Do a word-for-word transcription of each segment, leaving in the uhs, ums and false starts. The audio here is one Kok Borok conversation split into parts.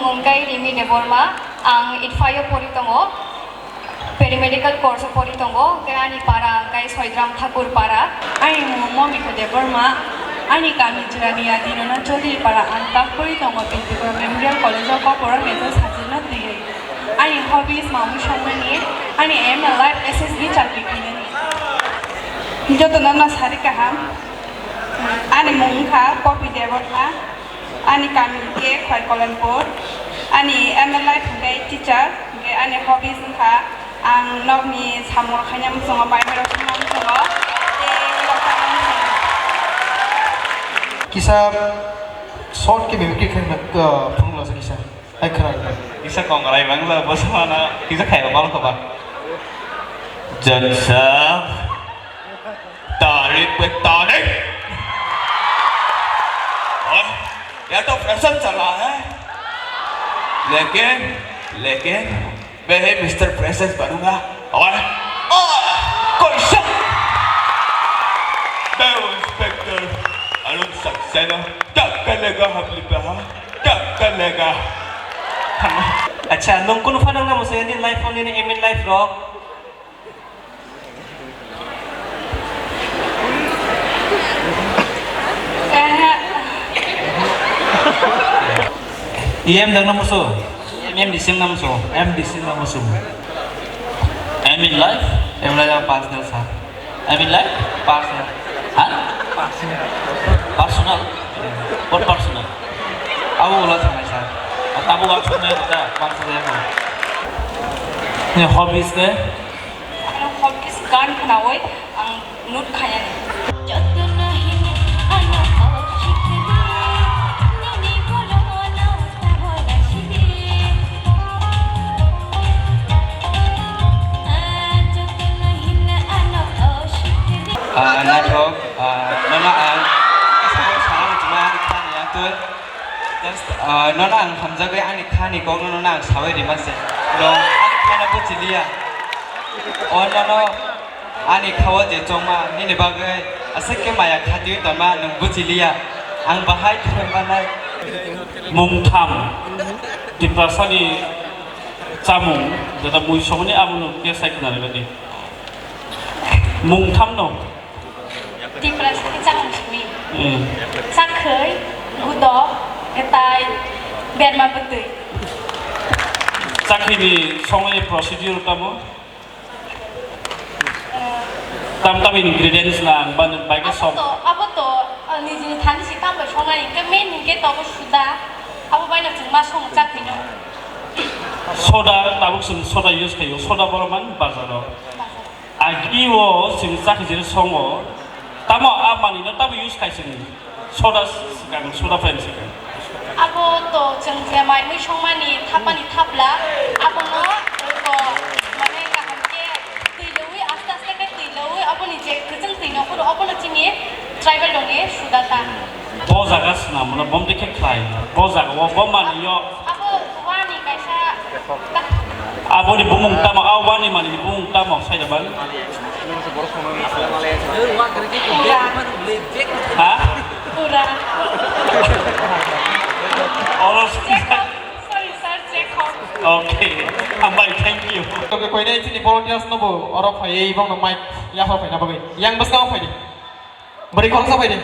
Mung khe Rimi Debbarma, ang ITFA o pori tongo, paramedical course o pori tongo, khe ani para ang khe Soidram Thakur para. Ani mung Momika Debbarma, ani kami Jirania Dinona Chaudhary para, ang tak pori tongo Tripura Memorial College o Kokborok major subject no twiwi. Ani hobbies mamwi songmani, ani aim in life S S B chakri khainani. Jotono no sari kaham, ani mung wngkha Poppy Debbarma. Ani kami hwnkhe Khwai Kolanpur. Ani aim in life hwnkhe teacher, hwnkhe ani hobbies wngkha ang nokni samung rok khaina muchungo, bai bai rok songna muchungo, tei vlog khaina muchungo. Kisa short khe mimicry khe, uh, phunukla sa kisa. Hai khwna. Kisa kongrai mangla bwswano kisa khaiba mal khoba. Jajja. तारीख पे तारीख। और ये तो फैशन चला है, लेकिन, लेकिन मैं ही मिस्टर प्रेसेंस बनूंगा। और, और कोई शक? मैं हूँ इंस्पेक्टर अरुण सक्सेना। क्या कर लेगा हबली पे, हाँ? क्या कर लेगा? Acha, nwng kunu phano wngna muchungya nini life o, nini aim in life rok? E M dang na musu? M D C na musu? M D C na musu? Aim in life? Aim in life personal sa. Aim in life? Personal. Ha? Personal. What personal? Abo ulo sanai sa. Tabuk ang sumai kota, personal ya. Ni hobbies de? Ano hobbies gan khnawi ang nut khayani. Ah, naithok, ah, nono ang, ah, nono ang hamjagwi ani khani kokno nono ang sawi rima se. Dong, ani khana buchiliya. O nono ani khao je chongma nini bagwi aswk khe maya khatiwi tonma nwng buchiliya. Ang bahai thangwi manai. Mung tham. Tiprasani chamung, jeta mui songni abono khe sai khna rwdi. Mung thamno. Tiprasani chamung simi. Hmm. Chakhwi, gudok, etai, berma bwtwi. Chakhwini songni procedure tamo? Tam tam ingredients na ang ban bai ke sok. Abo to, abo to, ah, nijini thani si tam bai songnai, ke main hingke to abo suda. Abo bai no chwng ma song chakhwino. Soda, tabuk chwng soda use khayo, soda borok man bazaro. Agi o chwng chakhwi jini songo. Tamo a mani no tamo use khai chwng. Soda swkang, soda friend swkang. Abo to chwng je mai mui songmani thapani thapla, abono to mane kaham khe twi lowi, aste aste khe twi lowi, aboni je kwchwng twi no phuru, abono chini tribal rokni suda ta. Bo jaga swnam mano, bom de khe khlai. Bo jaga o, bo mani yo. Abo wani kaisa ta. Aboni bumung tamo, a wani mani ni bumung tamo, sai da ban. Ha? Pura. Oro Jacob. Sorry, sir, Jacob. Okay. Hambai, thank you. Okay, koinai chini volunteers no bo oro phai, ei bong no mic yapha phaina bagwi. Yang bwskang phai di. Bwrwi khoroksa phai di.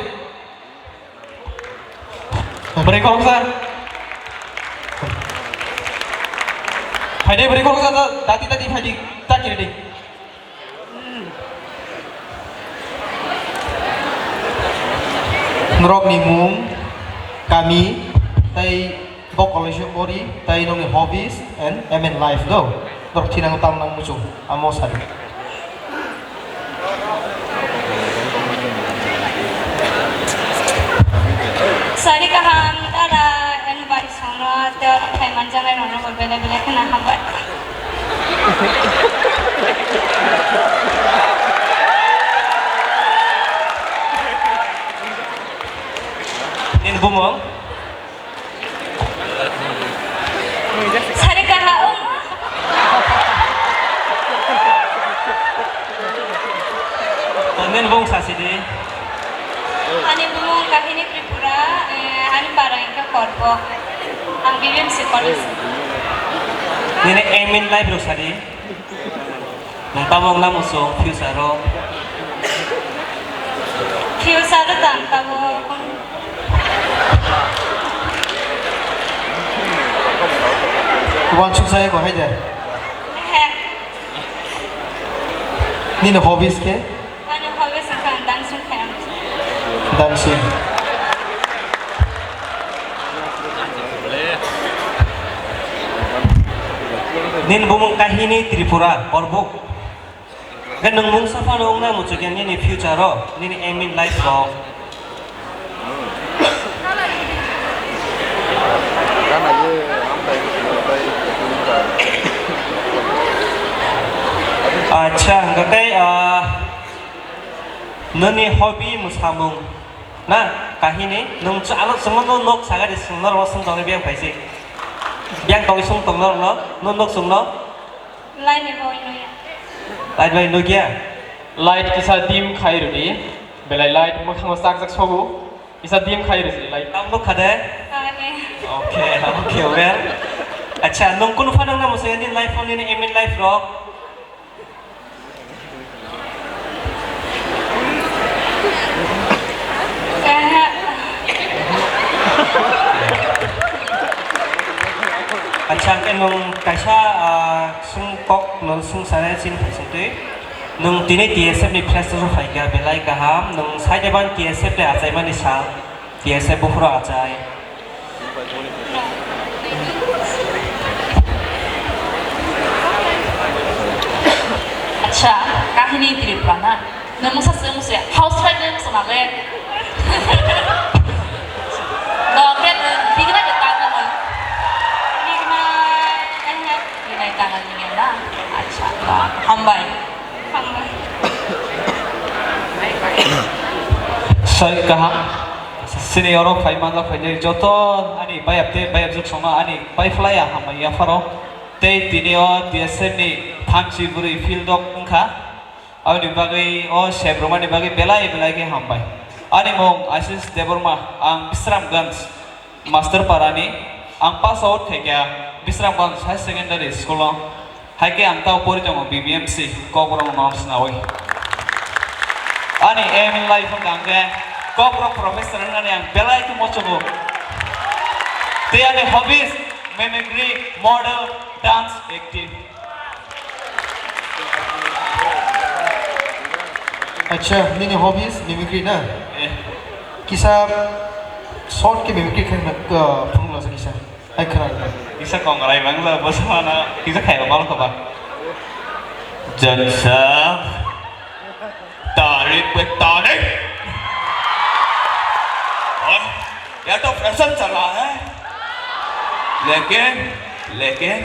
Bwrwi khoroksa. Phai di, bwrwi khoroksa, da-, dati, dati, phai di, ta kiri di. Norokni mung, kami, tei bo college o pori, tei nokni hobbies and aim in life do. Norok thinang tam nang muchung, amo sadi. Sari kaham, dada, and bai sono, tei oro phai manjaknai rokno bo bele bele kheno hambai. Nini bumung? Sari kaha, um. Nini bumung sasi di. Ani bumung Kahini Tripura, eh, ani para hingke Korbo. Ang B B M C college. Nini aim in life rok sadi. Nwng tamo wngna muchung future o? Future o tang tamo. Wansuk saya ko hai de. He. Nini hobbies ke? Ani hobbies wngkha dancing khainani. Dancing. Nini bumung kahini Tripura, Korbuk. Hwnkhe nwng mungsa phano wngna muchukya nini future o, nini aim in life o. Acha, hwnkhe tei, ah, nini hobby mwsamung na kahini, nwng chwng ano chwngno nok sagadi chwngno rw swng tongni biyang paisi. Biyang tongwi swng tongno rwno, no nok chwngno. Light ni boi no ya. Light bai nukya? Light kisa dim khai rwdi. Belai light mwkhango chak chak sobo. Kisa dim khai rwdi light. Tam nukha de? Ani. Okay, okay, well. Acha, nwng kunu phano wngna muchungya nini life o, nini aim in life rok? Aha. Acha, hwnkhe nwng kaisa, ah, swng kok no swng sanai chini phaising twi. Nwng tini T S F ni fresher o phaikha, belai kaham. Nwng side ban T S F tei achaimani sal, T S F buphuru achai. Acha, kahini Tripura na. Nwng mungsa se mungsa house wife nwng mungsa na le. No, ke nwng bigna ke tang nwng. Bigna, eh, eh. Bigna tang nwng ya na. Acha, ba, hambai. Hambai. Sai kaham. Sini oro phai manjak phai joto ani bayap te bayap juk songno ani pai phlai ya hambai ya pharo. Tei tini o T S F ni thanchi bwrwi field o wngkha. Aboni bagwi o sep rwmani bagwi belai belai khe hambai. Ani mung Ashish Debbarma, ang Bisramganj Master Parani, ang pass out khaikha Bisramganj Higher Secondary School o, hai khe ang tao pori tongo B B M C Kokborok no sinaui. Ani aim in life wngkha ang khe Kokborok professor wngnani ang belai khe mochungo. Tei ani hobbies, mimicry, model, dance, acting. Acha, nini hobbies mimicry na? Eh. Kisa short ke mimicry khe na, uh, phunukla sa kisa. Hai khna. Kisa kongrai bangla bosmana kisa khaiba mal khoba. Jansa. Tarik pe tarik. और ये तो फैशन चला है। लेकिन, लेकिन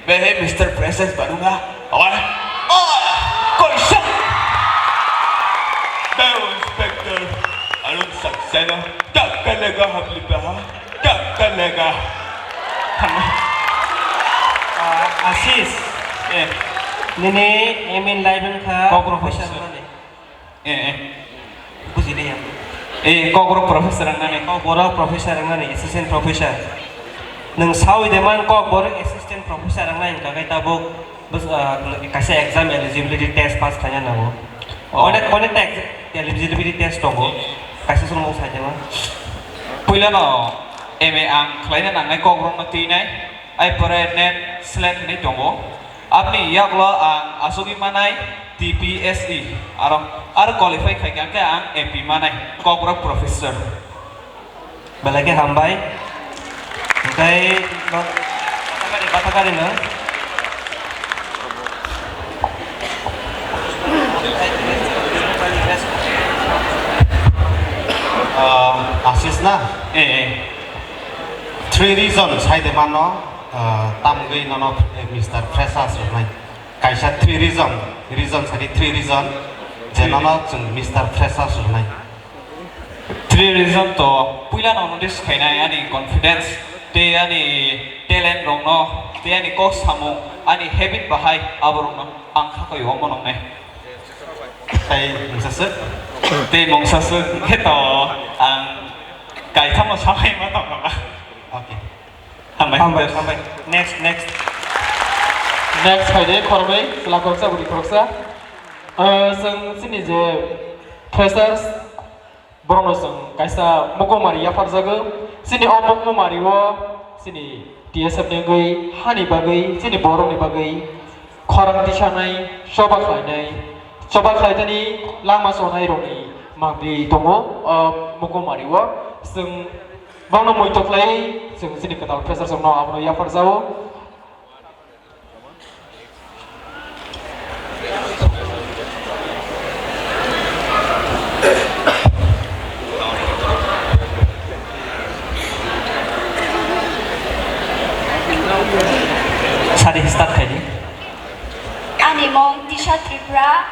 मैं ही mister presses बनूंगा। और, और कोई शक। मैं हूँ इंस्पेक्टर अरुण सक्सेना। क्या करेगा हम पे, हाँ? क्या करेगा? Ah, Ashish. Eh. Nini aim in life wngkha Kokborok professor professor. Wngnani. Eh, eh. Bujiliya. Eh, Kokborok professor wngnani. Kokborok professor wngnani, assistant professor. Nwng sawi de man Kokborok assistant professor wngnai hwnkha khe tabuk bus-, ah, kaisa exam eligibility test pass khaina nango. Oh. Onek, onek ta ex-, eligibility test tongo. Kaisa swnamung sai de man. Puilano M A ang khlaina nangnai Kokborokno twinai. Ai pore NET SLET hinwi tongo. Aboni yaklo ang asugwi manai T P S E, aro, aro qualify khai kha khe ang M P manai, Kokborok professor. Belai khe hambai. Hwnkhe no, bathakari, bathakari no. Ah, Ashish na? Eh, eh. Three reason sai de mano, ah, tamgwi nono, eh, Mister Freshers rwnai. Kaisa three reason, reason sadi three reason, je nono chwng Mister Freshers rwnai. Three reason to puila no notice khainai ani confidence, tei ani talent rokno, tei ani kok samung, ani habit bahai aborokno ang khakoi omo nongnai. Tei mungsa swk? Tei mungsa swk khe to ang kaithamo samai ma tongkha. Okay. Hambai, hambai, hambai. Next, next. Next phaidi khoroknwi, chwla khoroksa, bwrwi khoroksa. Ah, chwng chini je freshers, borokno chwng kaisa mukmumari yapharjago. Chini o mukmumari-o chini T S F ni wngwi, hani bagwi, chini borokni bagwi khorang tisanai, choba khlainai, choba khlaithani lama chonairokni mangpli tongo o mukmumari-o. Chwng bono muitok khlaiwi chwng chini kwtal freshers rokno abono yapharjao. Sadi start khaidi. Ani mung Tisha Tripura,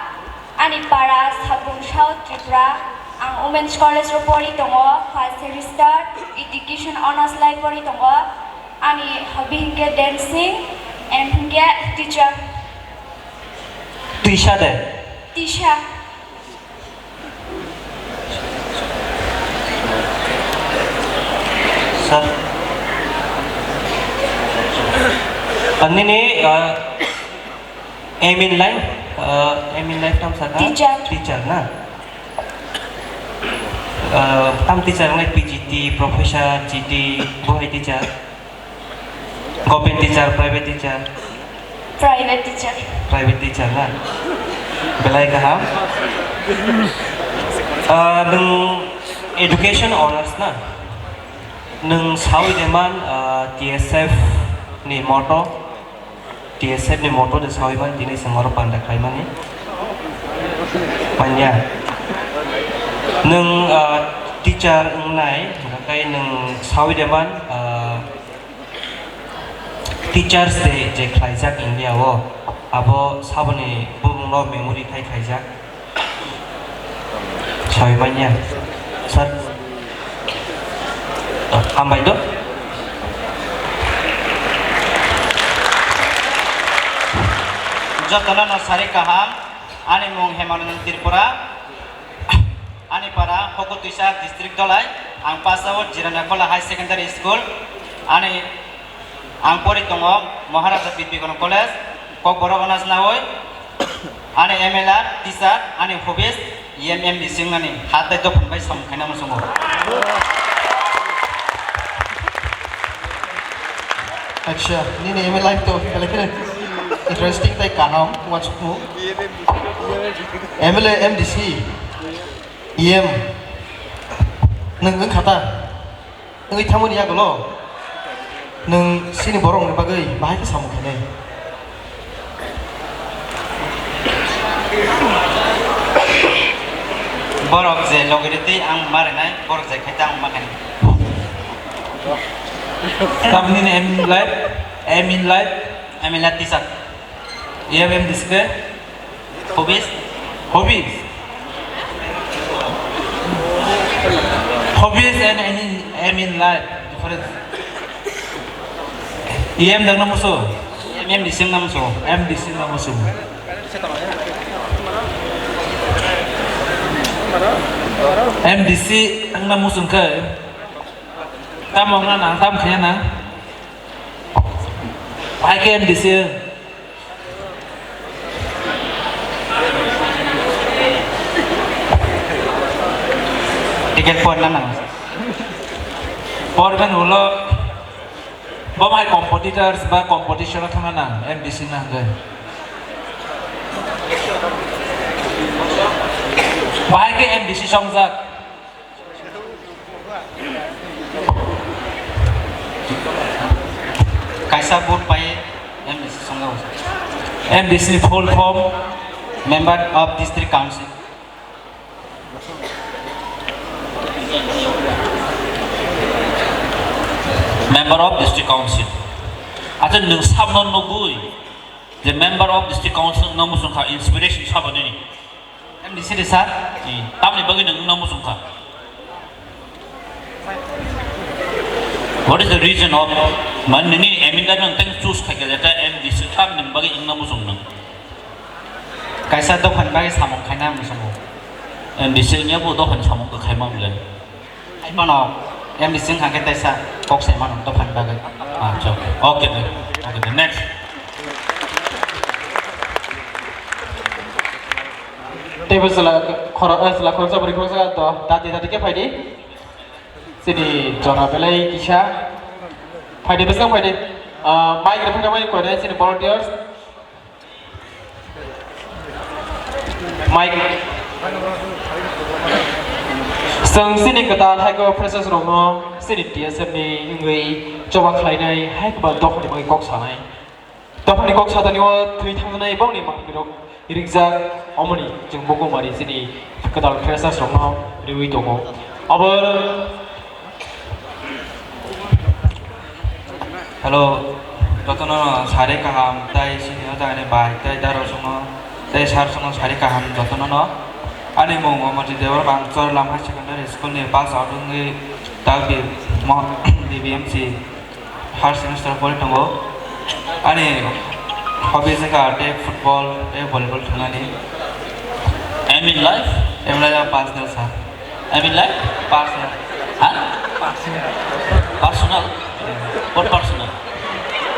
ani para Sabung South Tripura, ang Women's College o pori tongo, first semester, education honours lai pori tongo, ani hobby hinkhe dancing and hinkhe teacher. Tisha de? Tisha. Sir. Nini, uh, aim in life, uh, aim in life tam saka? Teacher. Teacher na? Uh, tam teacher nai P G T, professor, G T, bohai teacher? Government teacher, private teacher? Private teacher. Private teacher na? Belai kaham. Ah, nwng education honours na? Nwng sawi de man, ah, T S F ni motto, T S F ni motto de sawi man tini chwng oro panda khlaimani. Manya. Nwng, ah, teacher wngnai, hwnkhe nwng sawi de man, ah, Teachers Day je khlaijak India o, abo saboni bumungno memory khai khlaijak. Sawi manya, sir. Hambai do. Jotono no sari kaham, ani mung Hemanand Tripura. Ani para Hokutwisa district Dolai, ang pass out Jiranakola High Secondary School, ani ang pori tongo Maharaja Birbikrama College, Kokborok Honours nawi, ani M L R teacher, ani hobbies E M M D C wngnani, hatai dophani bai samung khaina muchungo. Acha, nini M L A life to belai kheno interesting tai kaham, uansukmung. M L A, M D C, E M, nwng wngkha ta? Wngwi thangmani yagulo nwng chini borokni bagwi bahai khe samung khainai. Borok je logi rwtwi ang ma rwnai, borok je khai ta ang ma khainai. Tamni aim in life, aim in life, aim in life teacher. Iya, mem, display. Hobbies? Hobbies. Hobbies and any aim in life. Difference. Iya, mem, dang na musu. Iya, mem, dising na musu. M D C na musu. M D C ang na musu ke. Tamo na na, tam kaya na. Hai ke M D C. Ticket por na nang. Por ben ulo, bo mai competitors ba competition thangna nang, M D C na hwnkhe. Bahai khe M D C songjak. Kaisa vote pai M D C songjago. M D C full form, Member of District Council. Member of District Council. Acha nwng sabno nugui je Member of District Council no muchung kha inspiration sabo nini. M D C de sir? Tamni bagwi nwng wngna muchung kha? What is the reason of, man, nini M L A nang teng choose khai kha jeta M D C tam nwng bagwi wngna muchung nwng? Kaisa dophani bagwi samung khaina muchungo. M D C wngya bo dophani samung khe khaima mle. Ai mano, M D C wngkha khe teisa kok sai mano dophani bagwi. Acha, okay, okay, de. Okay, de. Next. Teibo chwla khoro-, eh, chwla khoroksa, bwrwi khoroksa, to dati dati khe phaidi. Chini jora belai kisa. Phaidi, bwswk phaidi. Ah, mic rwphang rwmani koinai chini volunteers. Mike. Chwng chini kwtal haikhe freshers rokno chini T S F ni wngwi choba khlainai, haikhe ba dophani bagwi kok sanai. Dophani kok satani o thwi thangjaknai bongni manwirok rijak, omoni chwng bukumari chini kwtal freshers rokno riwi tongo. Abo Hello, jotono sari kaham, tai sini o jagani bai, tai daro songno, tai sar songno sari kaham jotono no. Ani mung Omorjit Debbarma, ang Chorlam High Secondary School ni pass out wngwi tak di mo-, D B M C third semester pori tongo. Ani hobbies wngkha tei football tei volleyball thwngnani. Aim in life? Aim in life, personal, sir. Aim in life? Personal. Ha? Personal. Personal? What personal?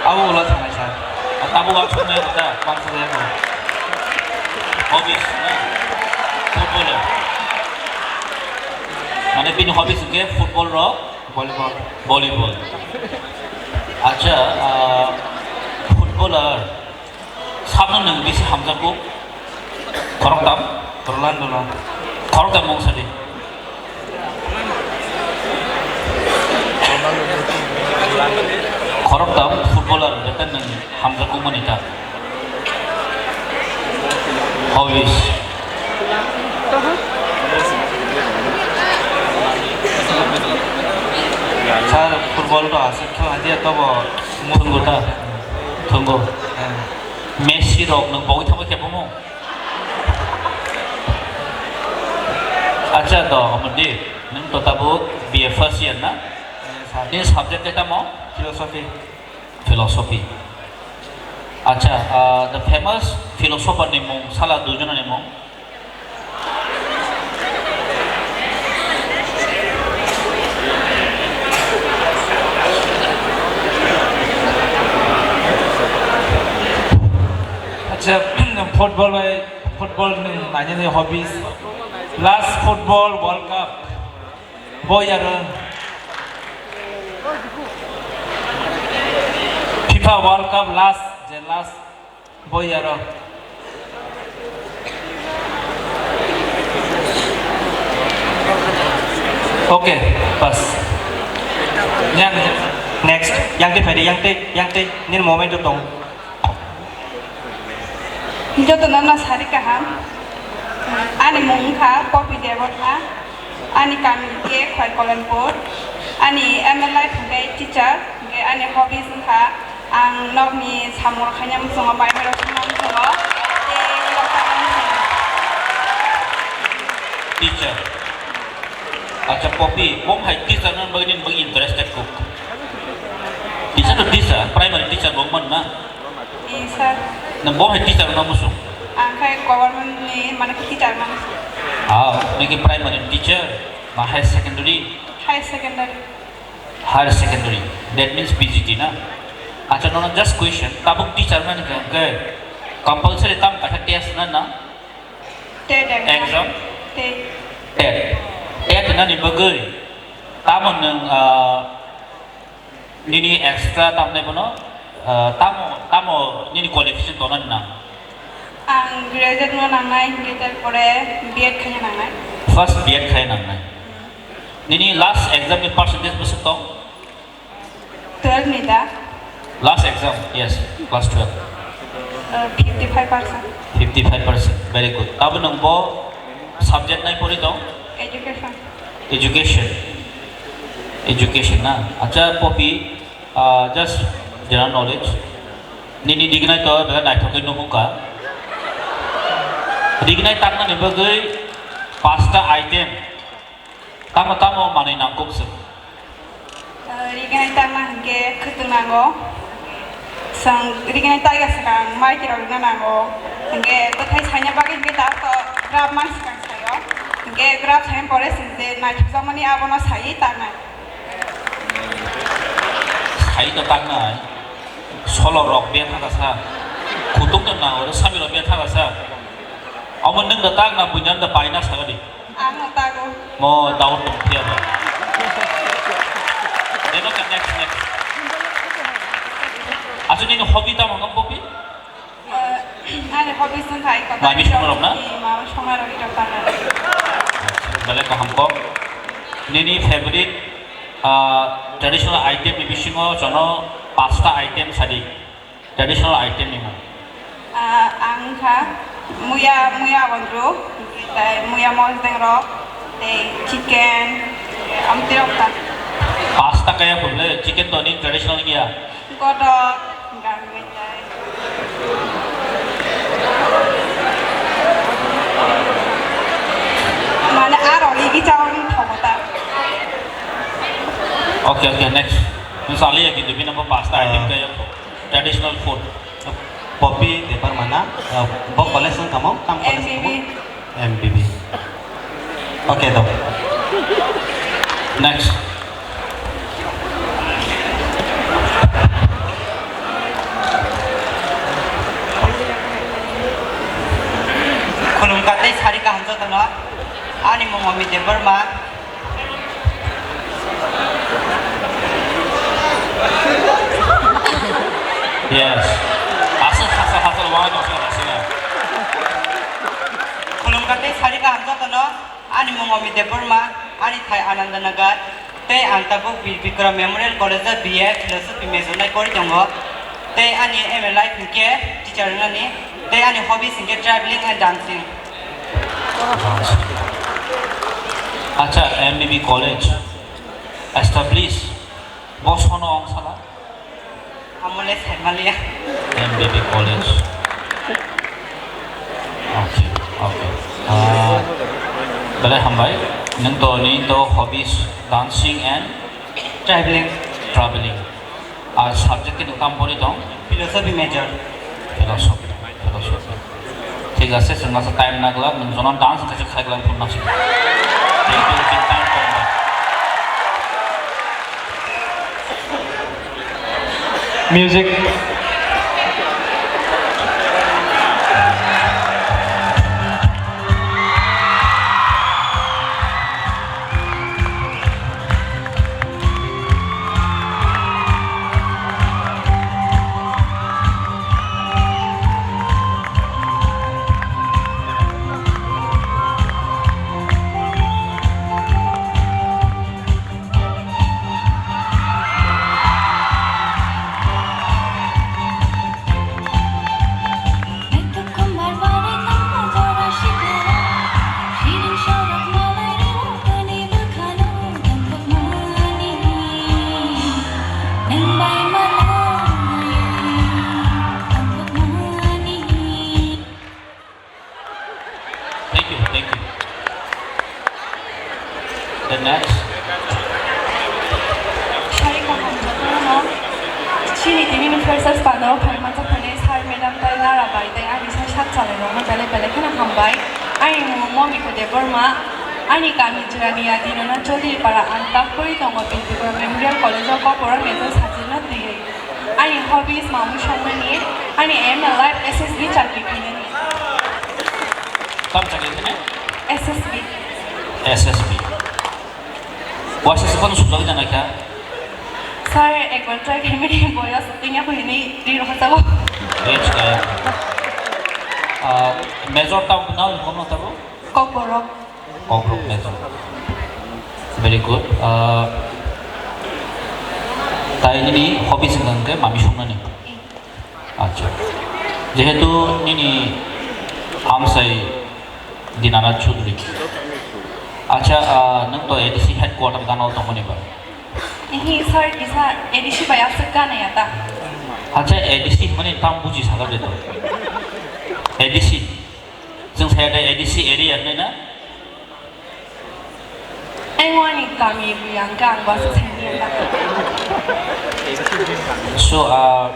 Abo ulo sanai, sir. Tabuk ang songmani kota, personal ya, sir. Hobbies, na? Footballer. Mane bini hobbies hwnkhe football rok? Volleyball. Volleyball. Acha, ah, footballer sabno nwng bisi hamjakgo? Khoroktham? Roland, Roland. Khoroktham mung sadi. Khoroktham footballer betan nwng hamjakgo mani ta. Hobbies. Sir, football to aswk khela dia tobo thwngwi ta. Thwngo. Messi rok nwng bogwi thangwi khe bomo. Acha do, Amardeep, nwng to tabuk B A first year na? Nini subject khe tamo? Philosophy. Philosophy. Acha, ah, the famous philosopher ni mung, sala duijon ni mung. Acha, football bai, football ni nainani hobbies. Last football World Cup. Boi aro FIFA World Cup last, je last boi aro. Okay, bas. Yang next, yang te phaidi, yang te, yang te, nini moment tong. Jotono no sari kaham. Ani mung wngkha Poppy Debbarma. Ani kami hwnkhe Khwai Kolenpur. Ani aim in life hwnkhe teacher. Hwnkhe ani hobbies wngkha ang nokni samung rok khaina muchungo, bai bai rok songna muchungo. Tei vlog tangna muchungo. Teacher. Acha Poppy, bo hai teacher wngna bagwi nini bagwi interested kuk? Teacher to teacher, primary teacher bo wngmano na? Ee, sir. Nwng bo hai teacher wngna muchung? Ang khai government ni, mane, teacher wngna muchung. Ah, nini primary teacher na higher secondary? Higher secondary. Higher secondary. That means P G T na? Acha, nono just question, tabuk teacher wngna hwnkhe compulsory tamo kaisa test wngna na? Tet exam. Exam? Tet. Tet. Tet wngnani bagwi tamo nwng, ah, nini extra tamnai bono, ah, tamo, tamo nini qualification tongnani nang? Ang graduate no nangnai, hingke tarpore B Ed khaina nangnai. First B Ed khaina nangnai. Nini last exam ni percentage bwswk tong? Twelve ni da? Last exam, yes, class twelve. Uh, fifty-five percent. Fifty-five percent, very good. Abo nwng bo subject nai pori tong? Education. Education. Education na? Acha, Poppy, uh, just general knowledge. Nini rignai to belai naithok khe nukung kha. Rignai taknani bagwi pasta item. Tamo tamo manwi nangkuk chwng? Ah, rignai takna hwnkhe khwtwng nango. Chwng rignai takya swkang mai tirok rwna nango. Hwnkhe bwthai saina bagwi hwnkhe tabuk graph man swkang saio. Hwnkhe graph saina pore chwng je naithokjakmani abono saiwi taknai. Ai to tak nai. Solo rok be thaka sa. Kutung to na oro sami rok be thaka sa. Omo nung da tak na buinan da paina sa di. Ang tago. Mo daun tong phiya ba. Deno ka next, next. Asu nini hobby tamo ngam popi? Eh, ani hobbies wngkha ai kota. Mami songrok na? Mami songrok rok. Belai kaham kok. Nini favorite, ah, traditional item ni bisingo jono pasta item sadi. Traditional item ni mung. Ah, ang wngkha muya, muya abondru, tei muya mosdeng rok, tei chicken, amtwi rok ta. Pasta kaya pule chicken to ni traditional giya. Kodok, gangmai tai. Mane aro igi chawang thogo ta. Okay, okay, next. Nung sali ya gitu, bina bo pasta item kaya. Traditional food. Poppy Debbarma na, uh, bo college wng tamo, tam college wng tamo? M B B. M B B. Okay, do. Next. Khulumkha tei sari kaham jotono. Ani mung Omi Debbarma. Yes. Aswk hachal hachal uanai tongsa rasina. Khulumkha tei sari kaham jotono, ani mung Omi Debbarma, ani thai Anandanagar, tei ang tabuk Bir Bikram Memorial College o B A Philosophy major nai kori tongo, tei ani aim in life hinkhe teacher wngnani, tei ani hobbies hinkhe travelling and dancing. Acha, M B B college establish bosono ong sala? Amole saimaliya. M B B college. Okay, okay. Ah, belai hambai. Nung to ni to hobbies dancing and traveling. Traveling. Ar subject khe nwng tamo pori tong? Philosophy major. Philosophy, philosophy. Thik ase, chwng masa time nagla, nwng jono dance khe khaigla phun nasi. Thank you, thank you, time koma. Music. Thank you, thank you. The next. Sari kaham jotono chini tini ni freshers pandao phai manjak phai sir madam tai nara bai tai ani sai sak chalai rok no belai belai kheno hambai. Ani mung Momika Debbarma, ani kami Jirania Dinana Chaudhary Para, ang tak kori tongo Bibikor Memorial College o Kokborok major sajwk no twiwi. Ani hobbies mamwi songmani, ani aim in life S S B chakri khainani. Tam chakri khainai? S S B. S S B. Waisa se kono sujak jana kha? Sir, ekbar try khaimani boyos tingya ko hini ri rohor tabo. Age kaya. Ah, major tam na kono tabo? Kokborok. Kokborok major. Very good. Ah, tai nini hobby sengkang ke mami songmani. Acha. Jehetu nini amsai Dinanath Chaudhary. Acha, ah, nwng to A D C headquarter gana o tongmani ba? Ihi, sir, kisa A D C bai aswk gana ya ta? Acha, A D C hwnmani tam buji saka de to. A D C. Chwng saya da A D C area hwnwi na? Ang ani kami biyang ka ang basa sani ya ta. So, ah,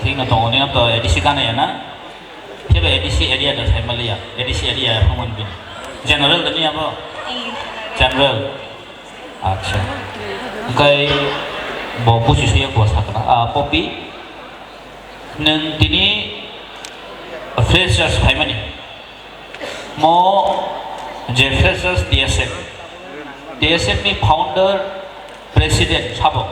thik no tongo, nini to A D C gana ya na? Phiya ba A D C area da sai maliya, A D C area ya phangman bin. General da ni abo? Iya. General. Acha. Hwnkhe Bo buchi suya kuwa sakna. Ah, Poppy, nwng tini freshers phaimani. Mo je freshers T S F. T S F ni founder, president sabo.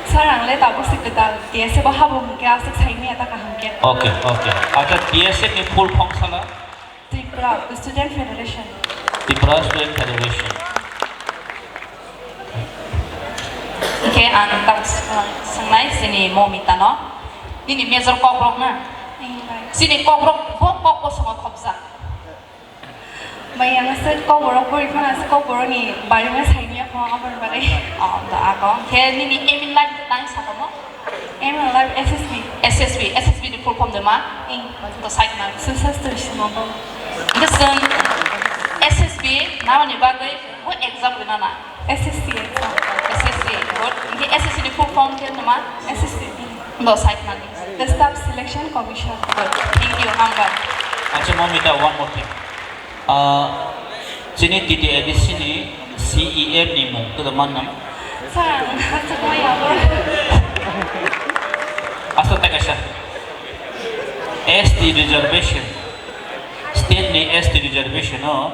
Sir, ang le tabuk se kwtal T S F o habo hwnkhe aswk saimaya ta kaham khe. Okay, okay. Acha, T S F ni full form sala? Tripura Student Federation. Tripura Student Federation. Hwnkhe ang tak swngnai chini Momita no. Nini major kokrok na? English. Chini kokrok bo kok bosongo khopjak. Mai ang se kok borok pori phano se kok borok ni bari ma saimaya kho aboni bagwi. Oh, to ako. Hwnkhe nini aim in life tang sa tongmo? Aim in life S S B. S S B, S S B ni full form de ma? Ing. To side ma. Social Studies ni mabo. Hwnkhe chwng S S B namani bagwi bo exam rina na? S S C exam. S S C, good. Hwnkhe S S C ni full form khe nama? S S C B. No, side ma. The Staff Selection Commission. Good. Thank you, hambai. Acha, Momita, one more thing. Ah, chini T T A D C ni C E M ni mung to the man nam? Sir, ang hasta koi abo. Asta ta kaisa. S T reservation. State ni S T reservation o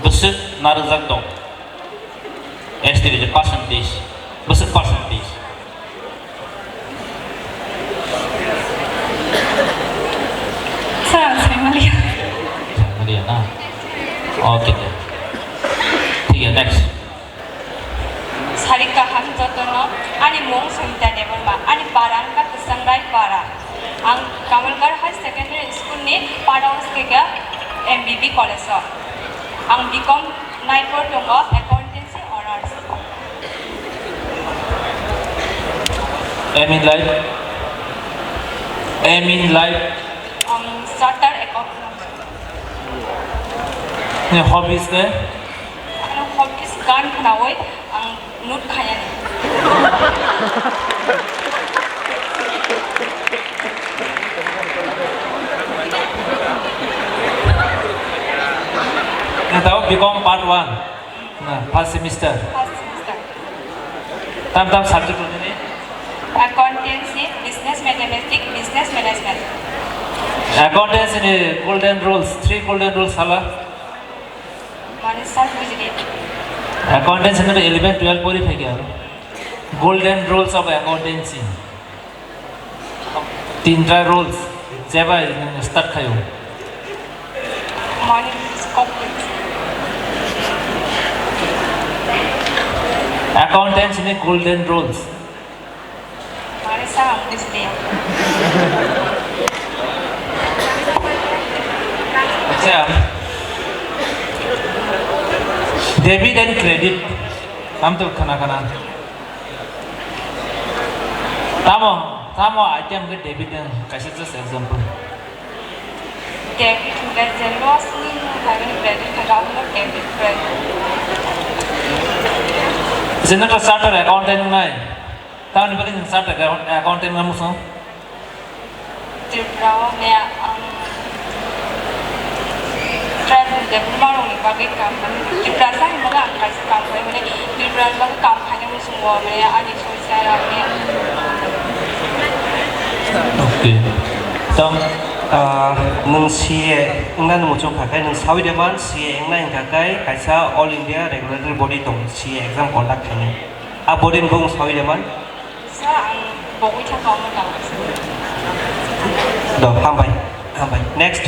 bwswk narwkjak tong. S T reservation percentage. Bwswk percentage. Sir, ang saimaliya. Saimaliya na? Okay, de. Thik ya, next. Sari kaham jotono, ani mung Sumita Debbarma, ani para wngkha Kwchang Rai para. Ang Kamalgarh High Secondary School ni para wngkha M B B College o. Ang B Com nai por tongo, accountancy honours. Aim in life? Aim in life? Ang chartered accountant. Ni hobbies khe? Ano hobbies gan khnawi ang nut khayani. Ni tao B Com part one. Na, first semester. First semester. Tam tam subject rok ni? Accountancy, business mathematics, business management. Accountancy ni golden rules, three golden rules sala. Mane sir bujili. Accountancy ni eleven twelve pori thaki aro. Golden rules of accountancy. Tinta rules, jeba start khayo. Mani kok. Accountancy ni golden rules. Mani sa ang disli. Acha. Debit and credit. Am to khana khana. Tamo, tamo item ke debit and kaisa just example. Debit hwnkhe je loss ni mung thangwi credit thangwi abono debit credit. Jeno to chartered accountant wngnai. Tamoni bagwi chwng chartered account-, accountant wngna muchung? Tripura o ne ang tribal debuma rokni bagwi kam, mane Tiprasa hinmano ang kaisa kam khai, mane Tripura ni bagwi kam khaina muchungo, mane ani soisa rok ni. Okay. Tong, ah, nwng C A wngna muchung kha khe, nwng sawi de man C A wngna hwnkha khe kaisa All India Regulatory Body tong, C A exam conduct khainai. A body ni bung sawi de man. Sir, ang bogwi thangkha omo tang. Do, hambai, hambai. Next.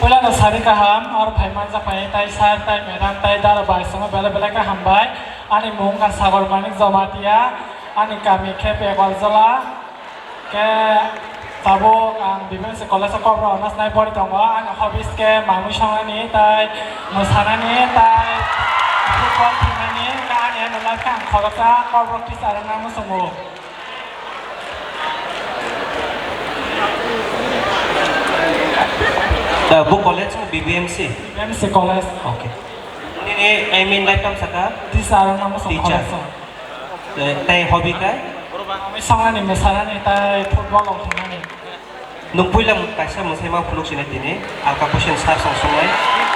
Puilano sari kaham, aro phai manjak phai tai sir, tai madam, tai dara bai songno belai belai khe hambai. Ani mung wngkha Sagar Manik Jamatia, ani kami khe Pekol Jola. Khe tabuk ang B B M C college o Kokborok honours nai pori tongo. Ani hobbies khe mangwi songnani, tai mwsanani, tai football thwinani. Khe ani aim in life khe ang khoroksa Kokborok teacher wngna muchungo. Da, bo college ni B B M C? B B M C college. Okay. Nini aim in life tamo saka? Teacher wngna muchung Teacher. College o. Eh, tei hobby khe? Mangwi songnani, mwsanani, tai football rok thwinani. Nwng puila kaisa mwsai ma phunuk sini tini, alka question sir song songnai.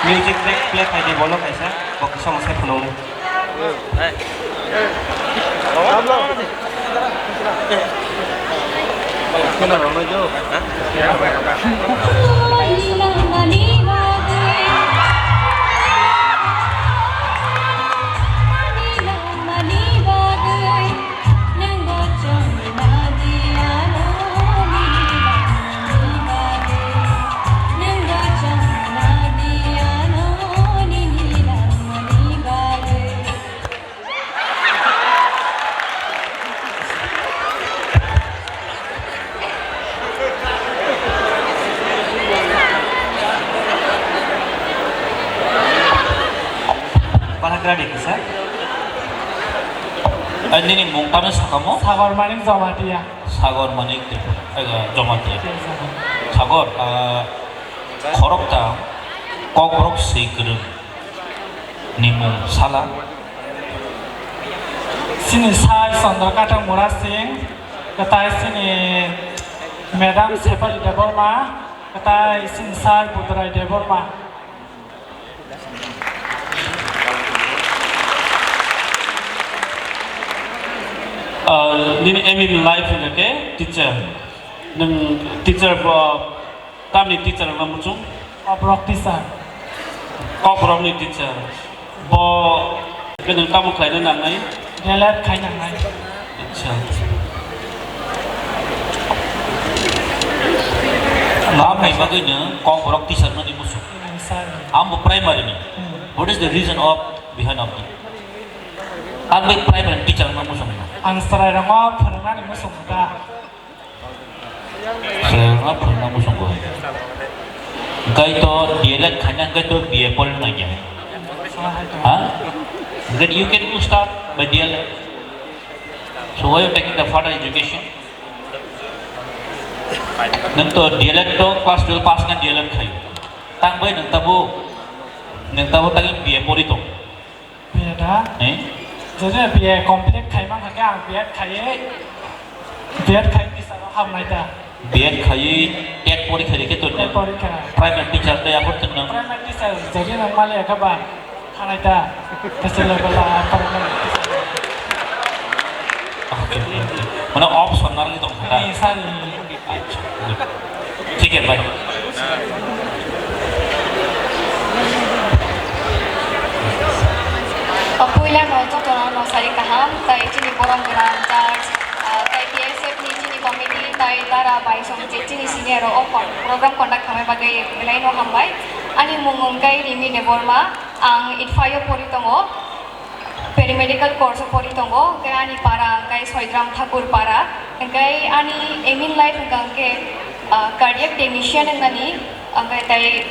Music track play khai di bono kaisa, bo kisa mwsai phunuknai. Palagrani kisa. Ai, nini mung tamo sakamo? Sagor Manik Jamatia. Sagor Manik Tripura, eh, Jamatia. Sagor, ah, khorokta Kokborok swi kwrwng ni mung sala. Sini Sir Chandrakanta Murasing, kwtai sini Madam Sefali Debbarma, kwtai sini Sir Budrai Debbarma. Ah, nini aim in life hwnkha khe teacher. Nwng teacher bo tamni teacher wngna muchung? Kokborok teacher. Kokborokni teacher. Bo khe nwng tamo khlaina nangnai? D L Ed khai nangnai. Acha. Tamni bagwi nwng Kokborok teacher mani muchung? Nwng sir. Ang bo primary ni. Hmm. What is the reason of behind of the? Ang bai primary teacher wngna muchung. Ang chwrairokno phwrwngnani muchung da. Chwrairokno phwrwngna muchungo. Hwnkhe to D L Ed khaina hwnkhe to B A pori nangya. Ha? Then you can do start by D L Ed. So why you taking the further education? Nwng to D L Ed to class twelve pass kha D L Ed khai. Tang bai nwng tabo, nwng tabo tangwi B A pori tong. B A da? Eh? Jodi B A complete khai man kha khe ang B Ed khaiwi, B Ed khai teacher rok hamnai da. B Ed khaiwi tet porikha rikhe to. Tet porikha. Private teacher de abot tong nang. Private teacher jodi nang mali kha ba khanai da. Teacher level a primary teacher. Okay, okay. Mane option narwgwi tong kha da. Ni sir ni. Acha, good. Thik hai bhai. O puila no joto no no sari kaham, tai chini borom gwnang judge, ah, tai T S F ni chini committee, tai dara bai song je chini senior o, o program conduct khamai bagwi belai no hambai. Ani mung wngkha Rimi Debbarma, ang ITFA o pori tongo. Paramedical course o pori tongo, hwnkhe ani para hwnkhe Soidram Thakur para, hwnkhe ani aim in life hwnkha hwnkhe, ah, cardiac technician wngnani, hwnkhe tai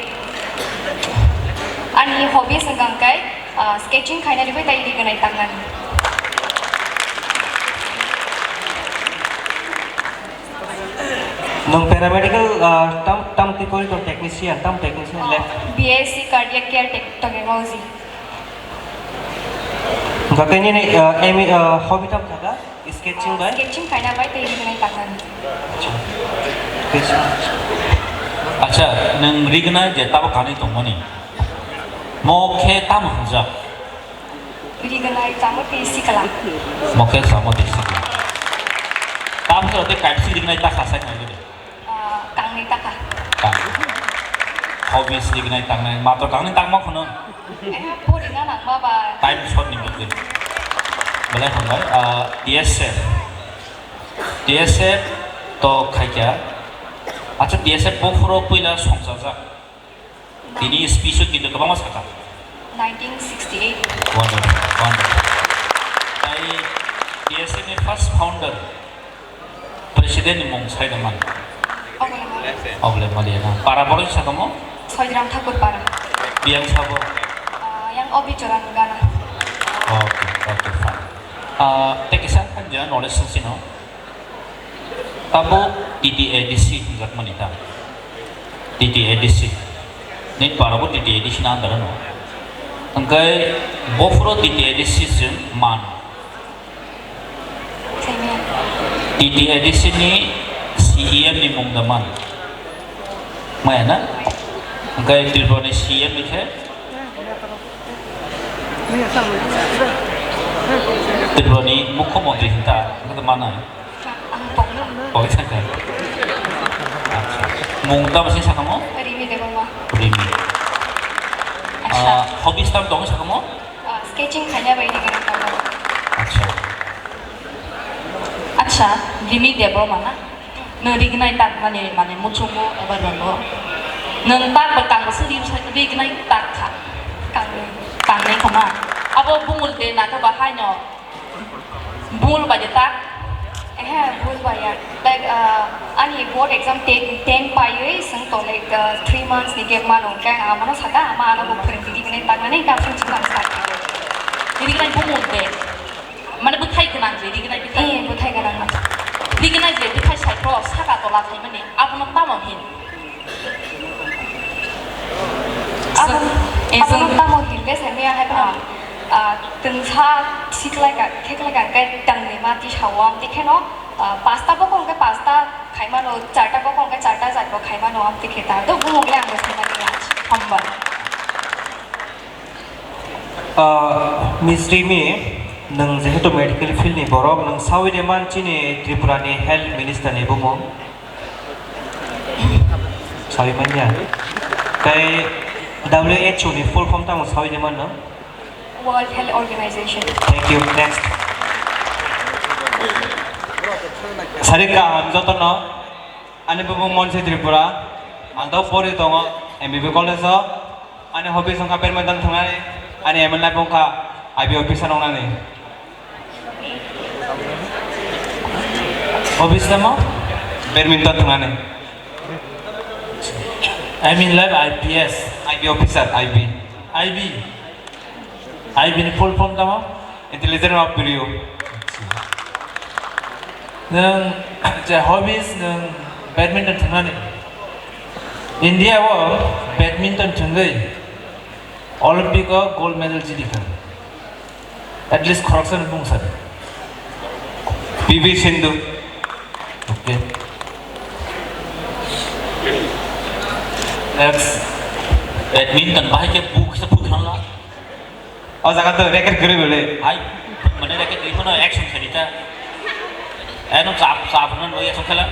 ani hobbies hwnkha hwnkhe, ah, sketching khainani bai tai rignai tangnani. Nwng paramedical, ah, tam, tam twi pori tong technician, tam technician left? B S C cardiac care tech-, technology. Hwnkhe nini, ah, aim, ah, hobby tam kha da? Sketching bai? Sketching khaina bai tei rignai tangnani. Acha. Sketching. Acha, nwng rignai je tabuk kanwi tongmani. Mo khe tamo hwnjak? Rignai tamo tei sikla. Mo khe tamo tei sikla. Tamo khe tei kaipsi rignai ta kha sai nai gede. Ah, tangni taka. Tang. Hobbies ni gwnai tangnai, mato tangni tangma kheno. Eh, pori na nang baba. Time short ni mujhe. Belai hambai, ah, T S F. T S F to khaikya. Acha T S F bo phuro puila songchajak. Tini speech o kintu kwbangma sakha. Nineteen sixty-eight. Wonderful, wonderful. Tai T S F ni first founder, president ni mung sai da man? Obole Mali. Obole Mali na. Para borok sakamo? Soidram Thakur para. Biyang sabo? Ah, yang Obi Choran Gana. Okay, okay, fine. Ah, tei kisa hanja knowledge sino. Tabuk T T A D C hinjakmani ta. T T A D C. Ni para bo T T A D C na andar no. Hingke bophuro T T A D C se man. T T A D C ni C E M ni mung da man. Maya na? Hingke Tripura ni C E M ni khe Tripura ni mukhyamantri hinta, hinta mana? Ang Pokno. Pokno saka. Acha. Mung ta basi sakamo? Rimi Debbarma. Rimi. Acha. Ah, hobbies tam tong sakamo? Ah, sketching khanya bai ni gana tong. Acha. Acha, Rimi Debbarma na? Nwng rignai tak mani, mane muchungo eba rwngo. Nwng tak bai kang bwswk ri-, rignai tak kha. Kangnwi. Kangnai khama. Abo bumul de naka ba haino. Bumul bai de tak. Ehe, bumul bai ya. Like, uh, ani board exam ten, ten paiwi swng to, like, uh, three months ni gap mano, khe ang amano saka, ama ano bo phwrwngdi rignai tak mani, khe ang swng chwng ang sak. Rignai bumul de. Mane bwthai gwnang je, rignai bwthai. Eh, bwthai gwnang. Rignai je bwthai saipro saka tola thaimani, abono tamo hin? Abo, eh, abono tamo hin le saimaya hai ba? Ah, twngsa siklai ka, kheklai ka, kai tangni ma tisao am tikheno, ah, pasta bokong ke pasta khaimano, charta bokong ke charta jat bo khaimano am tikhe ta. Do bumung le ang bo saimani ya. Hamba. Ah, Miss Rimi, nwng jehetu medical field ni borok, nwng sawi de man chini Tripura ni health minister ni bumung? Sawi manya. Tei W H O ni full form tamo sawi de man no? World Health Organization. Thank you. Next. Sari kaham joto no. Ani bumung Monsi Tripura, ang tau pori tongo M B B college o, ani hobbies wngkha badminton thwngnani, ani aim in life wngkha I B officer wngnani. Hobbies tamo? Badminton thwngnani. Aim in life I P S. I B officer, I B. I B. I B ni full form tamo? Intelligent of Bureau. Nwng je hobbies nwng badminton thwngnani. India o badminton thwngwi Olympic o gold medal jidi kha. At least khoroksa ni bung sadi. P V Sindhu. Okay. Next. Badminton bahai ke buk se buk thangla. O jaga to racket kwrwi bole. Hai, mane racket kwrwi phano action khaidi ta. Eno chap, chap hwnwi action khala.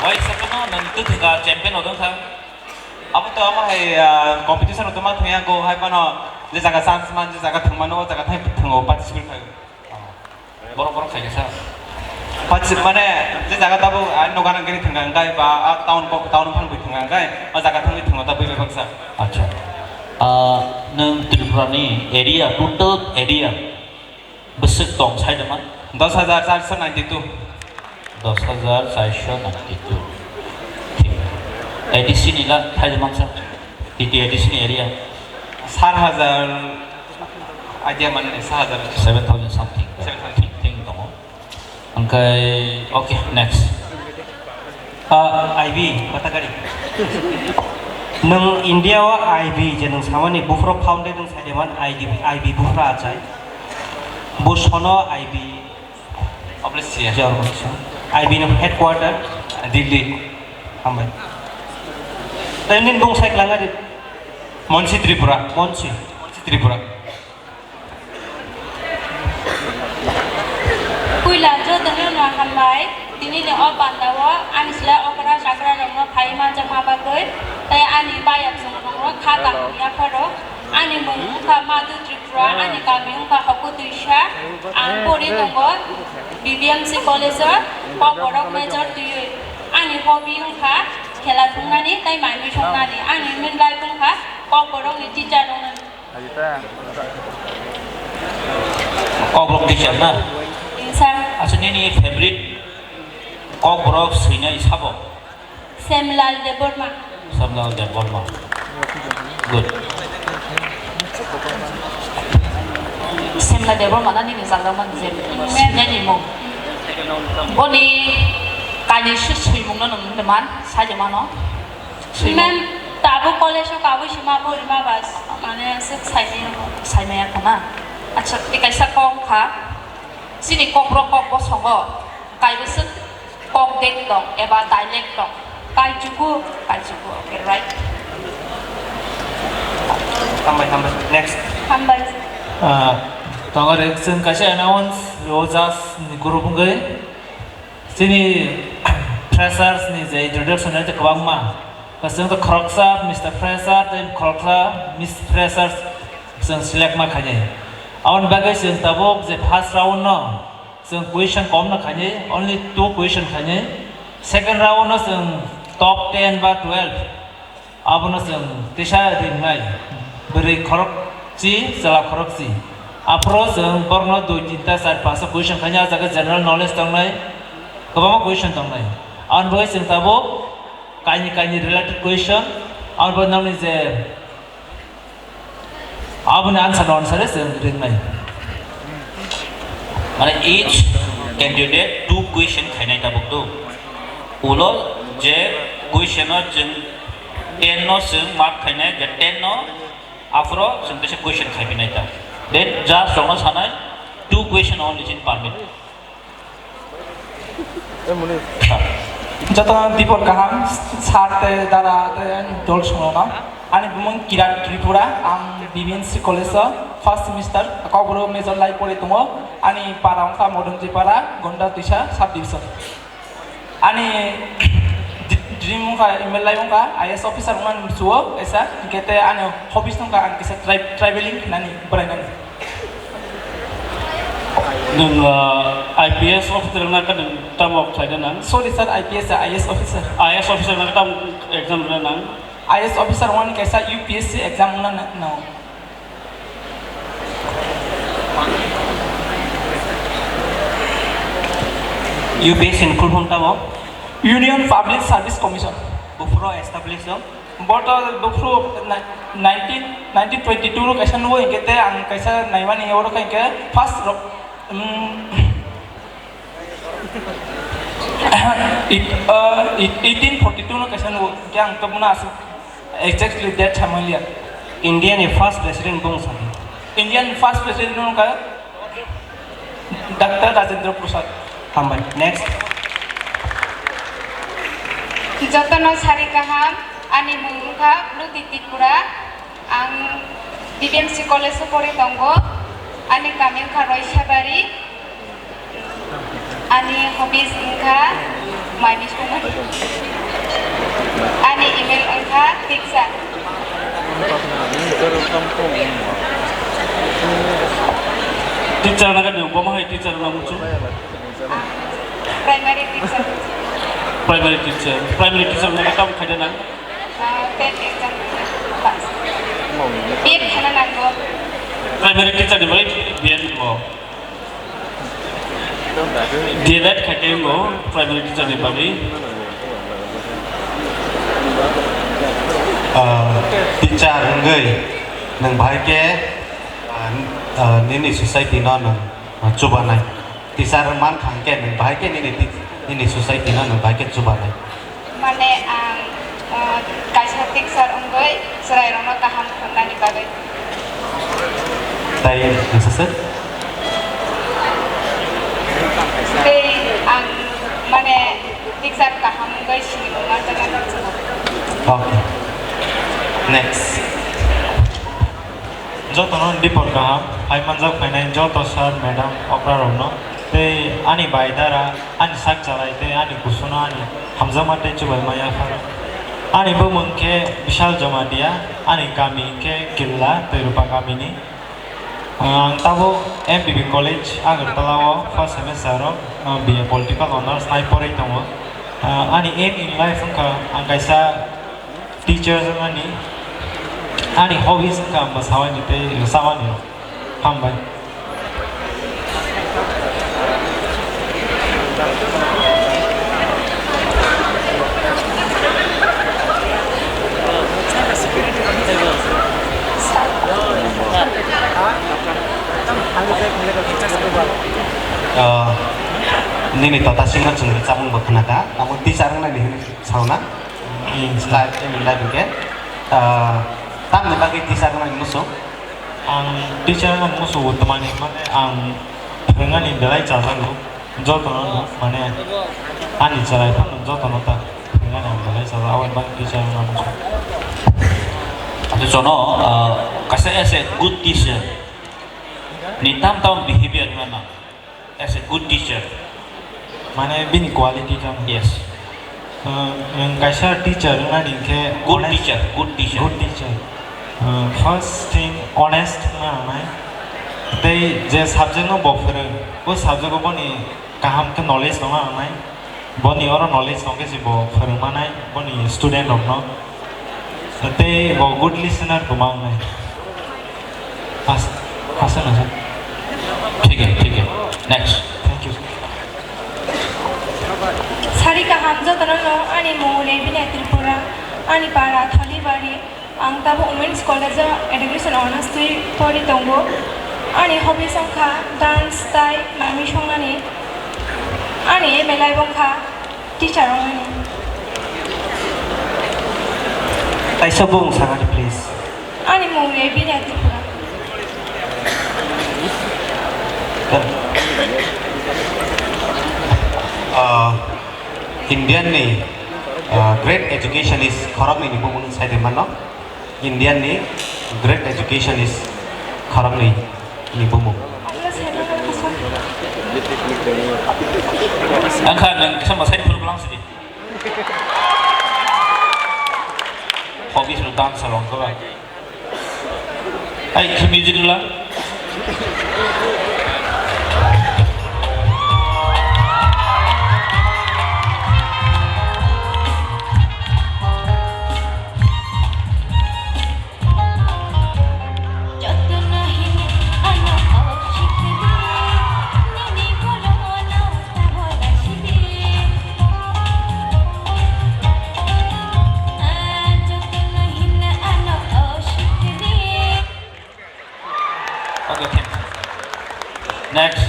Wai sakno nang tu thika champion odong kha. Abo to amo hai, ah, competition to ma thangya go hai phano je jaga chance man, je jaga thangmano, o jaga thang thango participate khai. Borok, borok khaikhe sa. Pachip mane, je jaga tabuk, ah, noga nang gini thangka hwnkhe, ba, ah, town kok, town phang bui thangka hwnkhe, o jaga thangwi thango ta bui bebak sa. Acha. Ah, nwng Tripura ni area, total area, bwswk tong sai de man? Dos hajar charso ninety two. Dos hajar charso ninety two. Thik. A D C ni la, thai de man sa? T T A D C ni area. Sar hajar. Idea mane ni sa hajar. Seven thousand something. Seven thousand. Thik, thik tongo. Hwnkhe, okay, next. Ah, I B, Batagari. Nwng India o I B je nwng samani buphuru founded nwng saideman I B, I B buphuru achai. Bo sono I B. Obviously. Jor baksa. I B no headquarter. Delhi. Hambai. Tei nini bung sai kwlangari. Monsi Tripura. Monsi. Monsi Tripura. Puila jotono no hambai, tini ni o panda o ani sila okra chakra rok no phai manjakma bagwi, tei ani bayap song rok no kha kaham yapharo, ani mung wngkha Madhu Tripura, ani kami wngkha Hokutwisa, ang pori tongo B B M C college o, Kokborok major twiwi, ani hobby wngkha khela thwngnani tei manwi songnani, ani main life wngkha Kokborok ni teacher rok no. Kokborok teacher na? Sir. Acha nini favorite Kokborok swinai sabo? Semlal Debbarma. Semlal Debbarma. Good. Semlal Debbarma na nini jaga man je? Nini mung. Boni kainwi swimung no nung man, saje mano? Swimung. Ma'am, tabuk college o kabui sima bo rima bas, mane swk saimaya. Saimaya khana. Acha, tei kaisa kok kha. Chini Kokborok kok bosongo kaibwswk kok dek tong eba dialect tong. Kaijuku, kaijuku. Okay, right. Hambai, hambai. Next. Hambai. Ah, tongo re, chwng kaisa announce rwo just ni group wngwi. Chini freshers ni je introduction hai kwbangma. Chwng to khoroksa Mister Fresher tei khoroksa Miss Freshers chwng select ma khainai. Aboni bagwi chwng tabuk je first round no chwng question kom no khainai, only two question khainai. Second round no chwng top ten ba twelve. Abono chwng tisa ringnai, bwrwi khorokchi, chwla khorokchi. Aphuru chwng borokno dui, tinta, char, panchta question khaina, ah jaga general knowledge tongnai, kwbangma question tongnai. Aboni bagwi chwng tabuk kaini kaini related question, aboni bagwi nokni je aboni answer no answer chwng ringnai. Mane each candidate two question khainai tabuk do. Ulo je question no chwng ten no chwng mark khainai, je ten no aphuru chwng teisa question khaipinai ta. Then judge rokno sanai two question only chin permit. Joto dipor kaham, sir tei dada tei dol songno. Ani bumung Kiran Tripura, ang B B M C College o first semester, Kokborok major lai pori tongo. Ani para wngkha Modonjipara, Gonda Twisa sub division. Ani dream wngkha, M L A wngkha, I A S officer wngmani musuo kaisa, hingke tei ani hobbies wngkha ang kaisa tri-, traveling khinani, berainani. Nwng, ah, I P S officer wngna khe nwng tamo khlaina nang? Sorry sir, I P S, I A S officer. I A S officer wngna khe tamo exam rwna nang? I A S officer wngmani kaisa U P S C exam wngna na-, nango. U P S C ni full form tamo? Union Public Service Commission. Buphuru establish dong? Boto buphuru ni-, nineteen, nineteen twenty-two ro kaisa nugo, hingke te ang kaisa naimani oro khe hingke first ro-, mm, it-, uh, it-, eighteen forty-two no kaisa nugo, hingke ang to bono aswk exactly date samaliya. India ni first president bung sadi. India ni first president wngkha Doctor Rajendra Prasad. Hambai. Next. Jotono sari kaham, ani mung wngkha Bluti Tripura, ang B B M C College o pori tongo, ani kami wngkha Roisabari, ani hobbies wngkha mai misumani, ani email wngkha teacher. Teacher na kani, obo ma hai teacher na muchung? Primary teacher. Primary teacher. Primary teacher na kani tamo khaida nang? Ah, ten exam pass. B Ed khana nango. Primary teacher ni bai B Ed mo. D L Ed khaikhe wngo primary teacher ni bagwi. Ah, teacher wngwi nwng bahai khe, ah, ah, nini society no nwng, ah, chubanai. Teacher man thang khe nwng bahai khe nini ti-, nini society no nwng bahai khe chubanai. Mane ang, uh, kaisa teacher wngwi chwrairokno kaham khlwnani bagwi. Tai nasa sir? Tei ang mane teacher kaham wngwi sini wngma chana. Okay. Next. Jotono dipor kaham, hai manjak phainai joto sir, madam, okra rokno, tei ani bai dara, ani sak chalai tei ani kusuno ani hamjakma tei chubaima yapharo. Ani bumung khe Bishal Jamatia, ani kami khe Killa, Toirupa kamini. Ang tabuk M B B College Agartala o first semester o, uh, B A Political Honours nai porwi tongo. Uh, ani aim in life wngkha ang kaisa teacher wngmani, ani hobbies wngkha ang bwsawani tei rwchapmani. Hambai. Ah, nini tota singno chwng rwchapmung bo khna kha, abo teacher wngnani hwnwi sauna. Hmm. Life, I mean, life hwnkhe, ah, tamni bagwi teacher wngnani muchung? Ang teacher wngna muchungo, tamni hwnmale ang phwrwngani belai chajago, jotono, mane, ani chwrai phano jotono ta phwrwngani ang belai chajak, aboni bagwi teacher wngna muchungo. Jono, uh, kaisa as a good teacher ni tam tam behavior wngna nang, as a good teacher. Mane bini quality tamo? Yes. Uh, nwng kaisa teacher wngna ni khe good honest, teacher, good teacher. Good teacher. Uh, first thing, honest wngna nangnai. Tei je subject no bo phwrwng, o subject o boni kaham khe knowledge tongna nangnai. Boni oro knowledge tongkhe se bo phwrwng manai boni student rokno. Tei bo good listener bo mangnai. As-, asa na sir. Thik hai, thik hai. Next. Thank you. Sari kaham jotono no, ani mung Rebina Tripura, ani para Tholibari. Ang tabuk Women's College o Education Honours twi pori tongo. Ani hobbies wngkha dance tai manwi songnani. Ani aim in life wngkha teacher wngnani. Kaisa bung sakani, please. Ani mung Rebina Tripura. Ah, Indian ni, ah, great education is khoroknwi ni bumung sai de mano. Indian ni great education is khoroknwi ni bumung. Ang kha nang sama sai phuru blang sidi. Hobbies no dance along ko ba. Ai, khe music la. Okay, thanks. Next.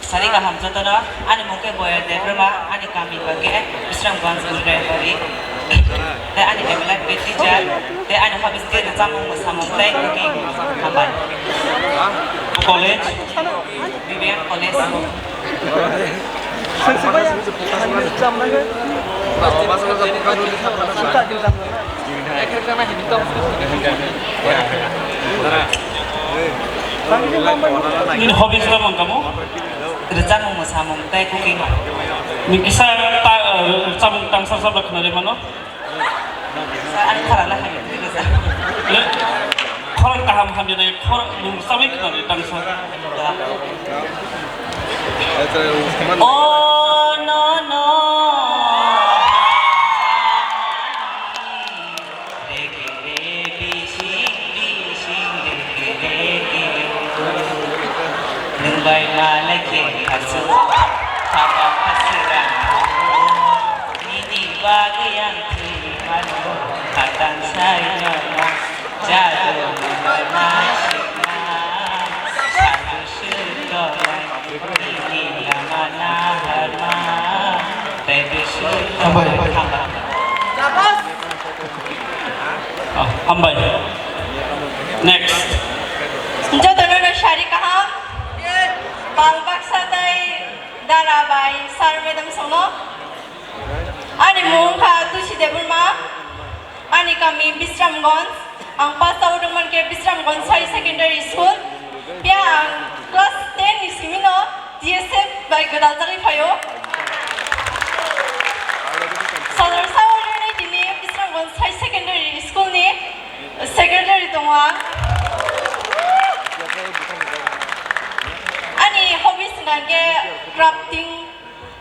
Sari kaham jotono, ani mung khe Boya Debbarma, ani kami ba khe Bisramganj Gulbari. Tei ani aim in life khe teacher, tei ani hobbies khe rwchapmung, mwsamung tei cooking. Hambai. College? B B M College. Nini hobbies tamo wngkha mo? Rwchapmung, mwsamung tei cooking. Ni kisa ta, rwchapmung tangsa sa khna de mano? Sa, ani khorang le hamya twi rwchap. Le, khorang kaham hamya nai, khorang nwng rwchabwi khna de tangsa. Oh, no, no. Nwng bai malai khe khasuk, khama khasuk rang. Nini bagwi ang thwi mano, khatang sai no ma, jado ma sikna, sadu sudolai, nini lama naharma, tei bwswk tongma. Ah, hambai. Next. Jotono no sari kaham. Bal baksa tei dara bai sir madam songno. Ani mung kha Tusi Debbarma. Ani kami Bisramganj. Ang pass out wngman khe Bisramganj High Secondary School. Phiya ang class ten ni simi no T S F bai gwdal jagwi phaio. Sadar Sawarni tini Bisramganj High Secondary School ni secretary tongo ang. Ani hobbies hwnkha khe crafting,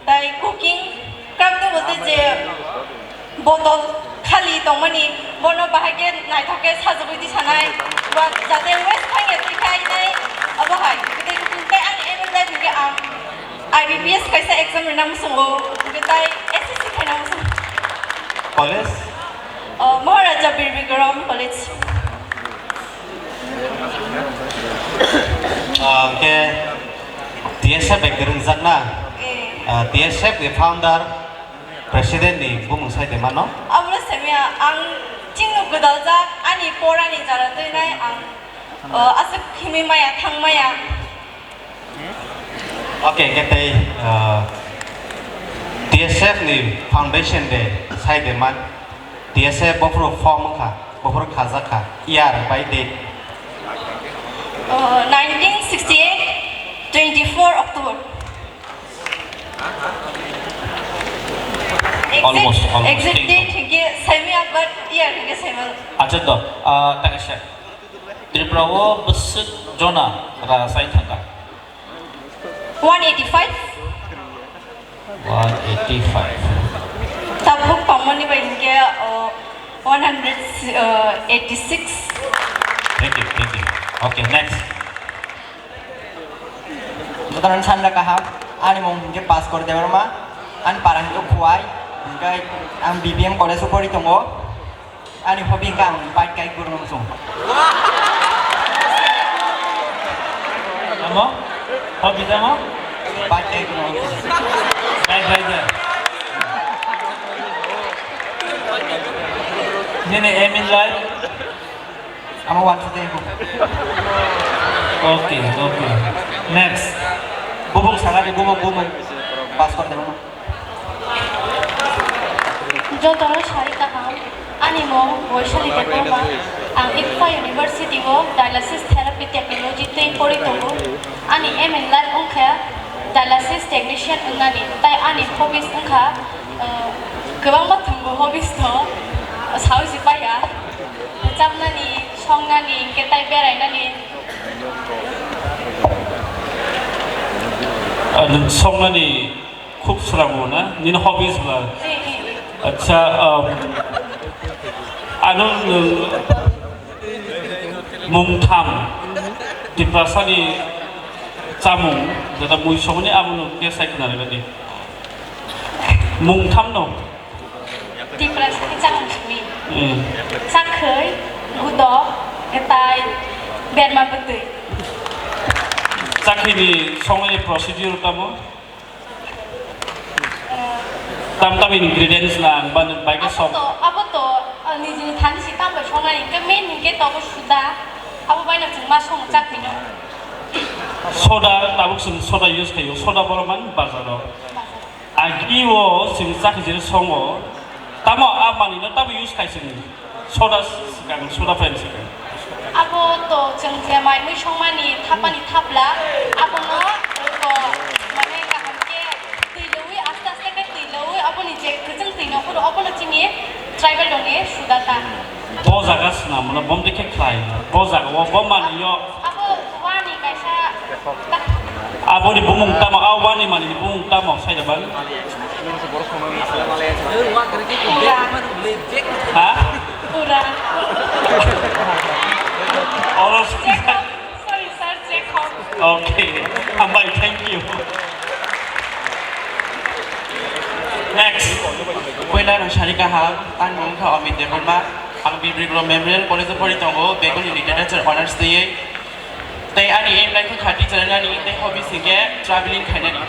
tai cooking, crafting bolte je botol khali tongmani, bono bahai khe naithok khe sajagwi di sanai, ba jate waste phangya twi khai nai, abo hai. Tei cooking tei ani aim in life hwnkhe ang I B P S kaisa exam rwna muchungo, hwnkhe tai S S C khaina muchungo. College? Oh, Maharaja Bir Bikram College. Ah, hwnkhe T S F bai kwrwngjakna, eh, ah, T S F ni founder, president ni bumung sai de mano? Abo no samiya, ang chini gwdaljak, ani porani jara twi nai ang, oh, aswk himwi maya, thang maya. Okay, hwnkhe tei, ah, T S F ni foundation de sai de man, T S F bophuru form wngkha. Bohor khajakha, year by date. Uh, nineteen sixty-eight, twenty-four October. Almost, almost. Exact date hingke saimaya, but year hingke saimaya. Acha to, ah, ta kaisa. Tripura o bwswk jona rajai thangkha? One eighty-five. One eighty-five. Tabuk tongmani bai hingke, o, one hundred eighty-six. Thank you, thank you. Okay, next. Jotono sanra kaham, ani mung hingke Bhaskar Debbarma, ani para hingke Khuwai, hingke ang B B M college o pori tongo. Ani hobby hingke ang bike kai gurung song. Amo? Hobby tamo? Bike kai gurung song. Bike rider. Nini aim in life? Amo one to ten. Okay, okay. Next. Bubung sagari, bubung, bubung. Bhaskar Debbarma. Jotono sari kaham, ani mung Boishali Debbarma, ang IPFA University o Dialysis Therapy Technology tei pori tongo. Ani aim in life wngkha Dialysis Technician wngnani, tai ani hobbies wngkha, uh, kwbangma thwngbo hobbies no saui se paiya, rwchapnani, songnani, hwnkhe tai berainani. Ah, nwng songnani Khub swrang bo na? Nini hobbies ba? Acha, um, ano nwng mungtham Tiprasa ni chamung, jeta mui somani abo no khe sai khna rwdi. Mungtham no? Tiprasa ni chamung simi. Hmm. Chakhwi, gudok, etai, berma bwtwi. Chakhwi ni songni procedure tamo? Tam tam ingredients lang, ban, bai khe sok. Abo to, abo to, ah, nijini thani si tam bai songnai, hingke main hingke to abo suda, abo bai no chwng ma song chak hino. Soda, tabuk chwng soda use khaio, soda borok man bazar o. Agi o chwng chak jil songo, tamo a mani no tamo use khai chwng. Soda swkang, soda friend swkang. Abo to chwng je mai mui songmani thapani thapla, abono to mane kaham khe twi lowi aste aste khe twi lowi aboni je kwchwng twi no phuru abono chini tribal rokni suda ta. Bo jaga swnam mano bom de khe khlai, bo jaga o bo manwi o. Abo wani kaisa ta. Aboni bumung tamo, a wani manwi ni bumung tamo, sai da ban. Pura. Ha? Pura. Oro Chekhov. Sorry, sir, Chekhov. Okay. Hambai, thank you. Next. Puila no sari kaham, ang mung kha Amit Debbarma, ang Bibri Bro Memorial College o pori tongo, Bengali Literature Honours twiwi. Tei ani aim life wngkha teacher wngnani tei hobbies hinkhe traveling khainani.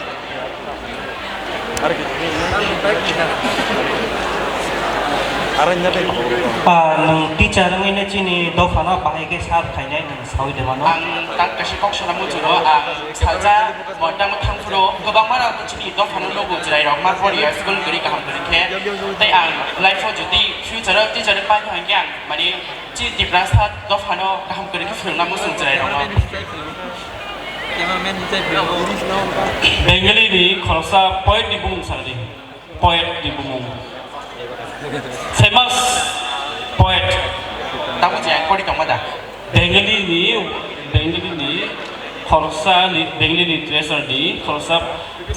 Ah, nwng teacher wngwi no chini dophano bahai khe serve khainai nwng saui de mano? Ang tak kaisa kok sana muchungo, ang salsa monta mwthang phuru kwbangma rok chini dophano logo chwrai rok ma poriya school kwrwi kaham kwrwi khe. Tei ang life o jodi future o teacher wng pai kha hinkhe ang mani Chini Tiprasa dophano kaham kwrwi khe phwrwngna muchung chwrairokno. Bengali ni khoroksa poet ni bumung sa di. Poet ni bumung. Famous poet. Tabuk je ang pori tongma da? Bengali ni, Bengali ni khoroksa ni, Bengali literature ni khoroksa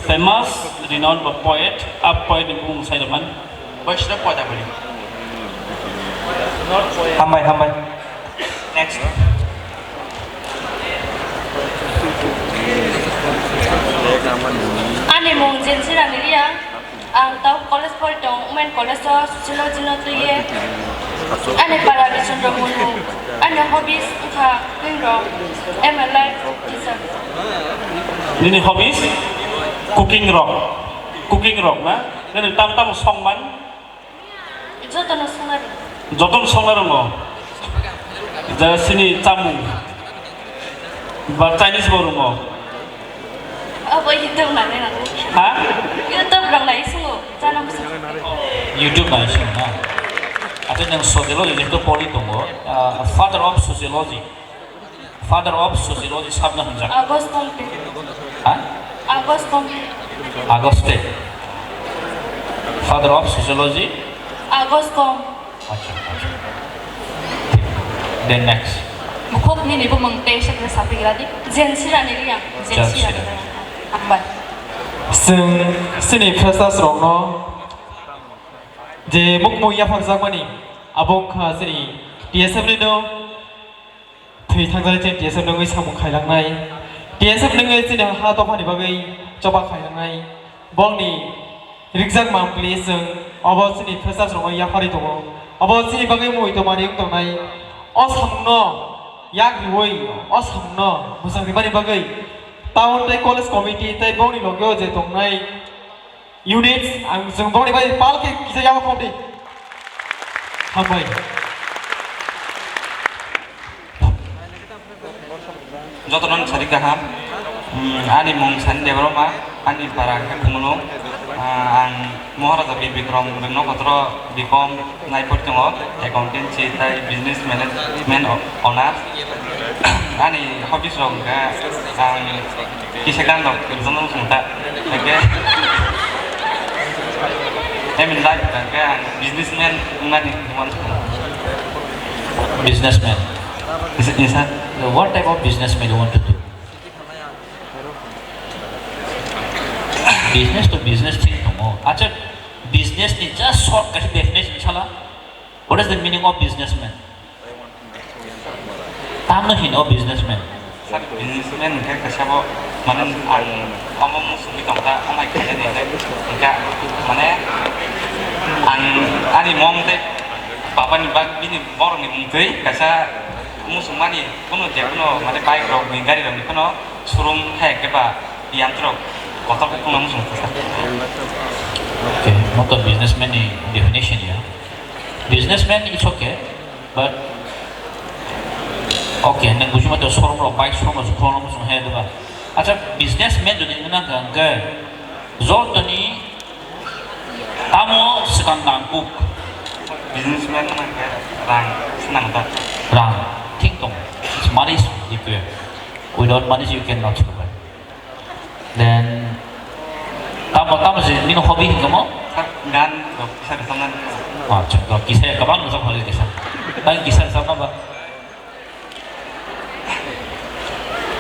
famous renowned poet, a poet ni bumung sa di man. Vaishnav Padamani. Hambai, hambai. Next. Ani mung Jensira Milia. Ang tau college pori tong, Women College o Sociology no twiye. Ani para Bichandra Murmu. Ani hobbies wngkha cooking rok, M L I, teacher. Nini hobbies? Cooking rok. Cooking rok na? Nini tam tamo songman? Jotono songna ringo. Jotono songna ringo. Jara sini chamung. Ba Chinese bo ringo. Abo YouTube nai nai. Ha? YouTube rok nai sungo. Chana musi. YouTube nai sungo na. Nang sociology jehetu poli tongo, ah, father of sociology. Father of sociology sabna hwnjak. Augustine. Ha? Augustine. Augustine. Father of sociology. Augustine. Acha, acha. Then next. Mukhuk nini bumung tei sakna sapi gradi. Jensira ni riya. Jensira. Jensira. Hambai. Chwng chini freshers rokno je mukmung yapharjakmani abo wngkha chini T S F ni no. Thwi thangjaknai chini T S F nungwi samung khailangnai. T S F nungwi chini ha dophani bagwi choba khailangnai. Bongni rikjak mampli chwng obo chini freshers rokno yapharwi tongo. Obo chini bagwi mui tongmani wng tongnai. O samungno yak riwi o samungno mwchang rimani bagwi town tei college committee tei bongni logio je tongnai Units, ang chwng bongni bai pal khe kisa yago khom di. Hambai. Jotono sari kaham. Hmm, ani mung Sani Debbarma, ani para khe Khumulwng. Ah, ang Maharaja Bir Bikram Rwngno Kotoro B Com nai pori tongo, accountancy tai business management honors. Ani hobbies rok hwnkha ang kisa gan rok rwjakno muchung ta. Hwnkhe, I mean, life hwnkha khe ang businessman wngnani muchung. Businessman. Is it, is that, what type of businessman you want to do? Business to business thing tongo. Acha, business ni just short kaisa definition sala. What is the meaning of businessman? Tamno hino businessman? Sir, businessman hwnkhe kaisa bo, mane, ang omo muchungwi tongkha, amai khainani hwnkhe, hwnkhe, mane, ang ani mom tei babani bak, bini borokni mungtwi kaisa muchungmani, kuno je kuno, mane, bike rokni, gari rokni kuno showroom hai khe ba, yantrok kotor khe kuno muchung kha, sir. Okay, moto businessman ni definition ya. Businessman, it's okay, but okay, nang buji mate showroom rok, bike showroom rok, showroom rok song hai diba. Acha, businessman jodi nang hwnkhe jotoni tamo swkang nang kuk. Businessman hwnkhe rang swnang da. Rang, thik tong. Money is required. Without money you cannot survive. Then, tamo, tamo se, nini hobby hingkha mo? Gan rok kisa rwchapnani. Acha, rok kisa ya, kabang rwchap hobby kisa. Tang kisa rwchapna ba?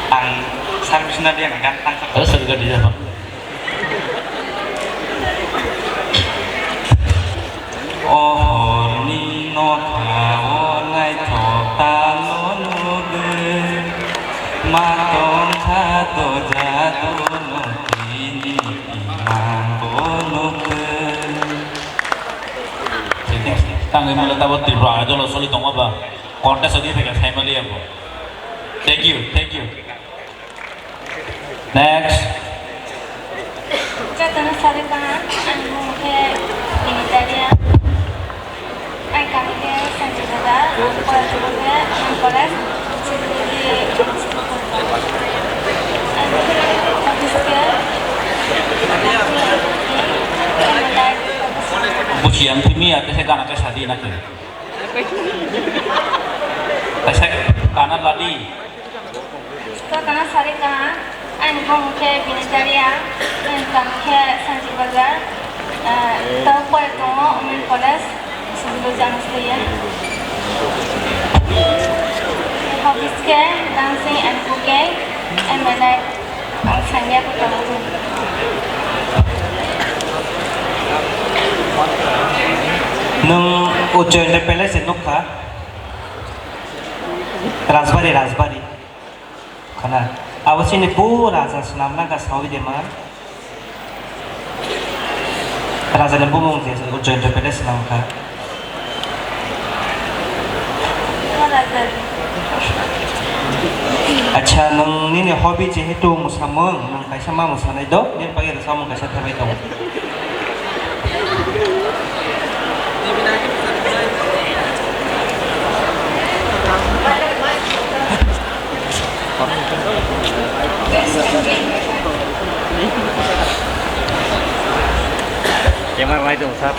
Ang service na dia gan tang. Ada service dia apa? O horni nokha o naithok talo nugwi, ma tongkha doja dono tini imang bo nugwi. Tangwi mano tabo Tripura Idol o soli tongma ba contest o di phai kha saimali abo. Thank you, thank you. Next. Jotono sari kaha, ani mung khe Binitaria. Ai kami khe Sanjibada, ang pore khe Aman College, Chikri High School. Ani office khe Busi yang timi ya, kese gana kese di nak. Kese kana ladi. Jotono sari kaha, ani bumung khe Binitaria, ani kam khe Sanjibazar, ah, tao pore tongo Women College, Sibilo Jang Sliya. Hobbies khe dancing and cooking, M L I, ang sangya ko tongo. Nwng Ujjain Palace se nukha? Rajbari, Rajbari. Khana. Abo chini bo raja swnamna kha sawi de man. Raja ni bumung je Ujjain Palace swnam kha. Acha, nwng nini hobby jehetu mwsamung, nwng kaisa ma mwsanai do, nini bagwi rwchapmung kaisa thebai tongo. Camera nai tongo, sir.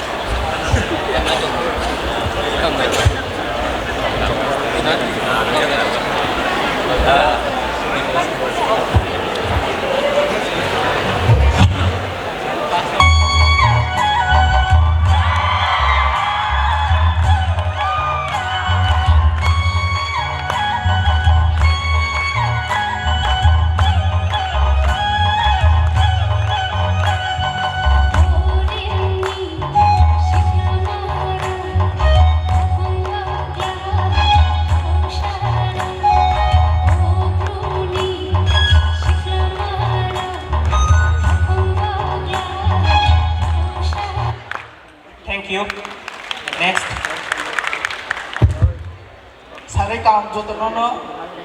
Tei kaham jotono no,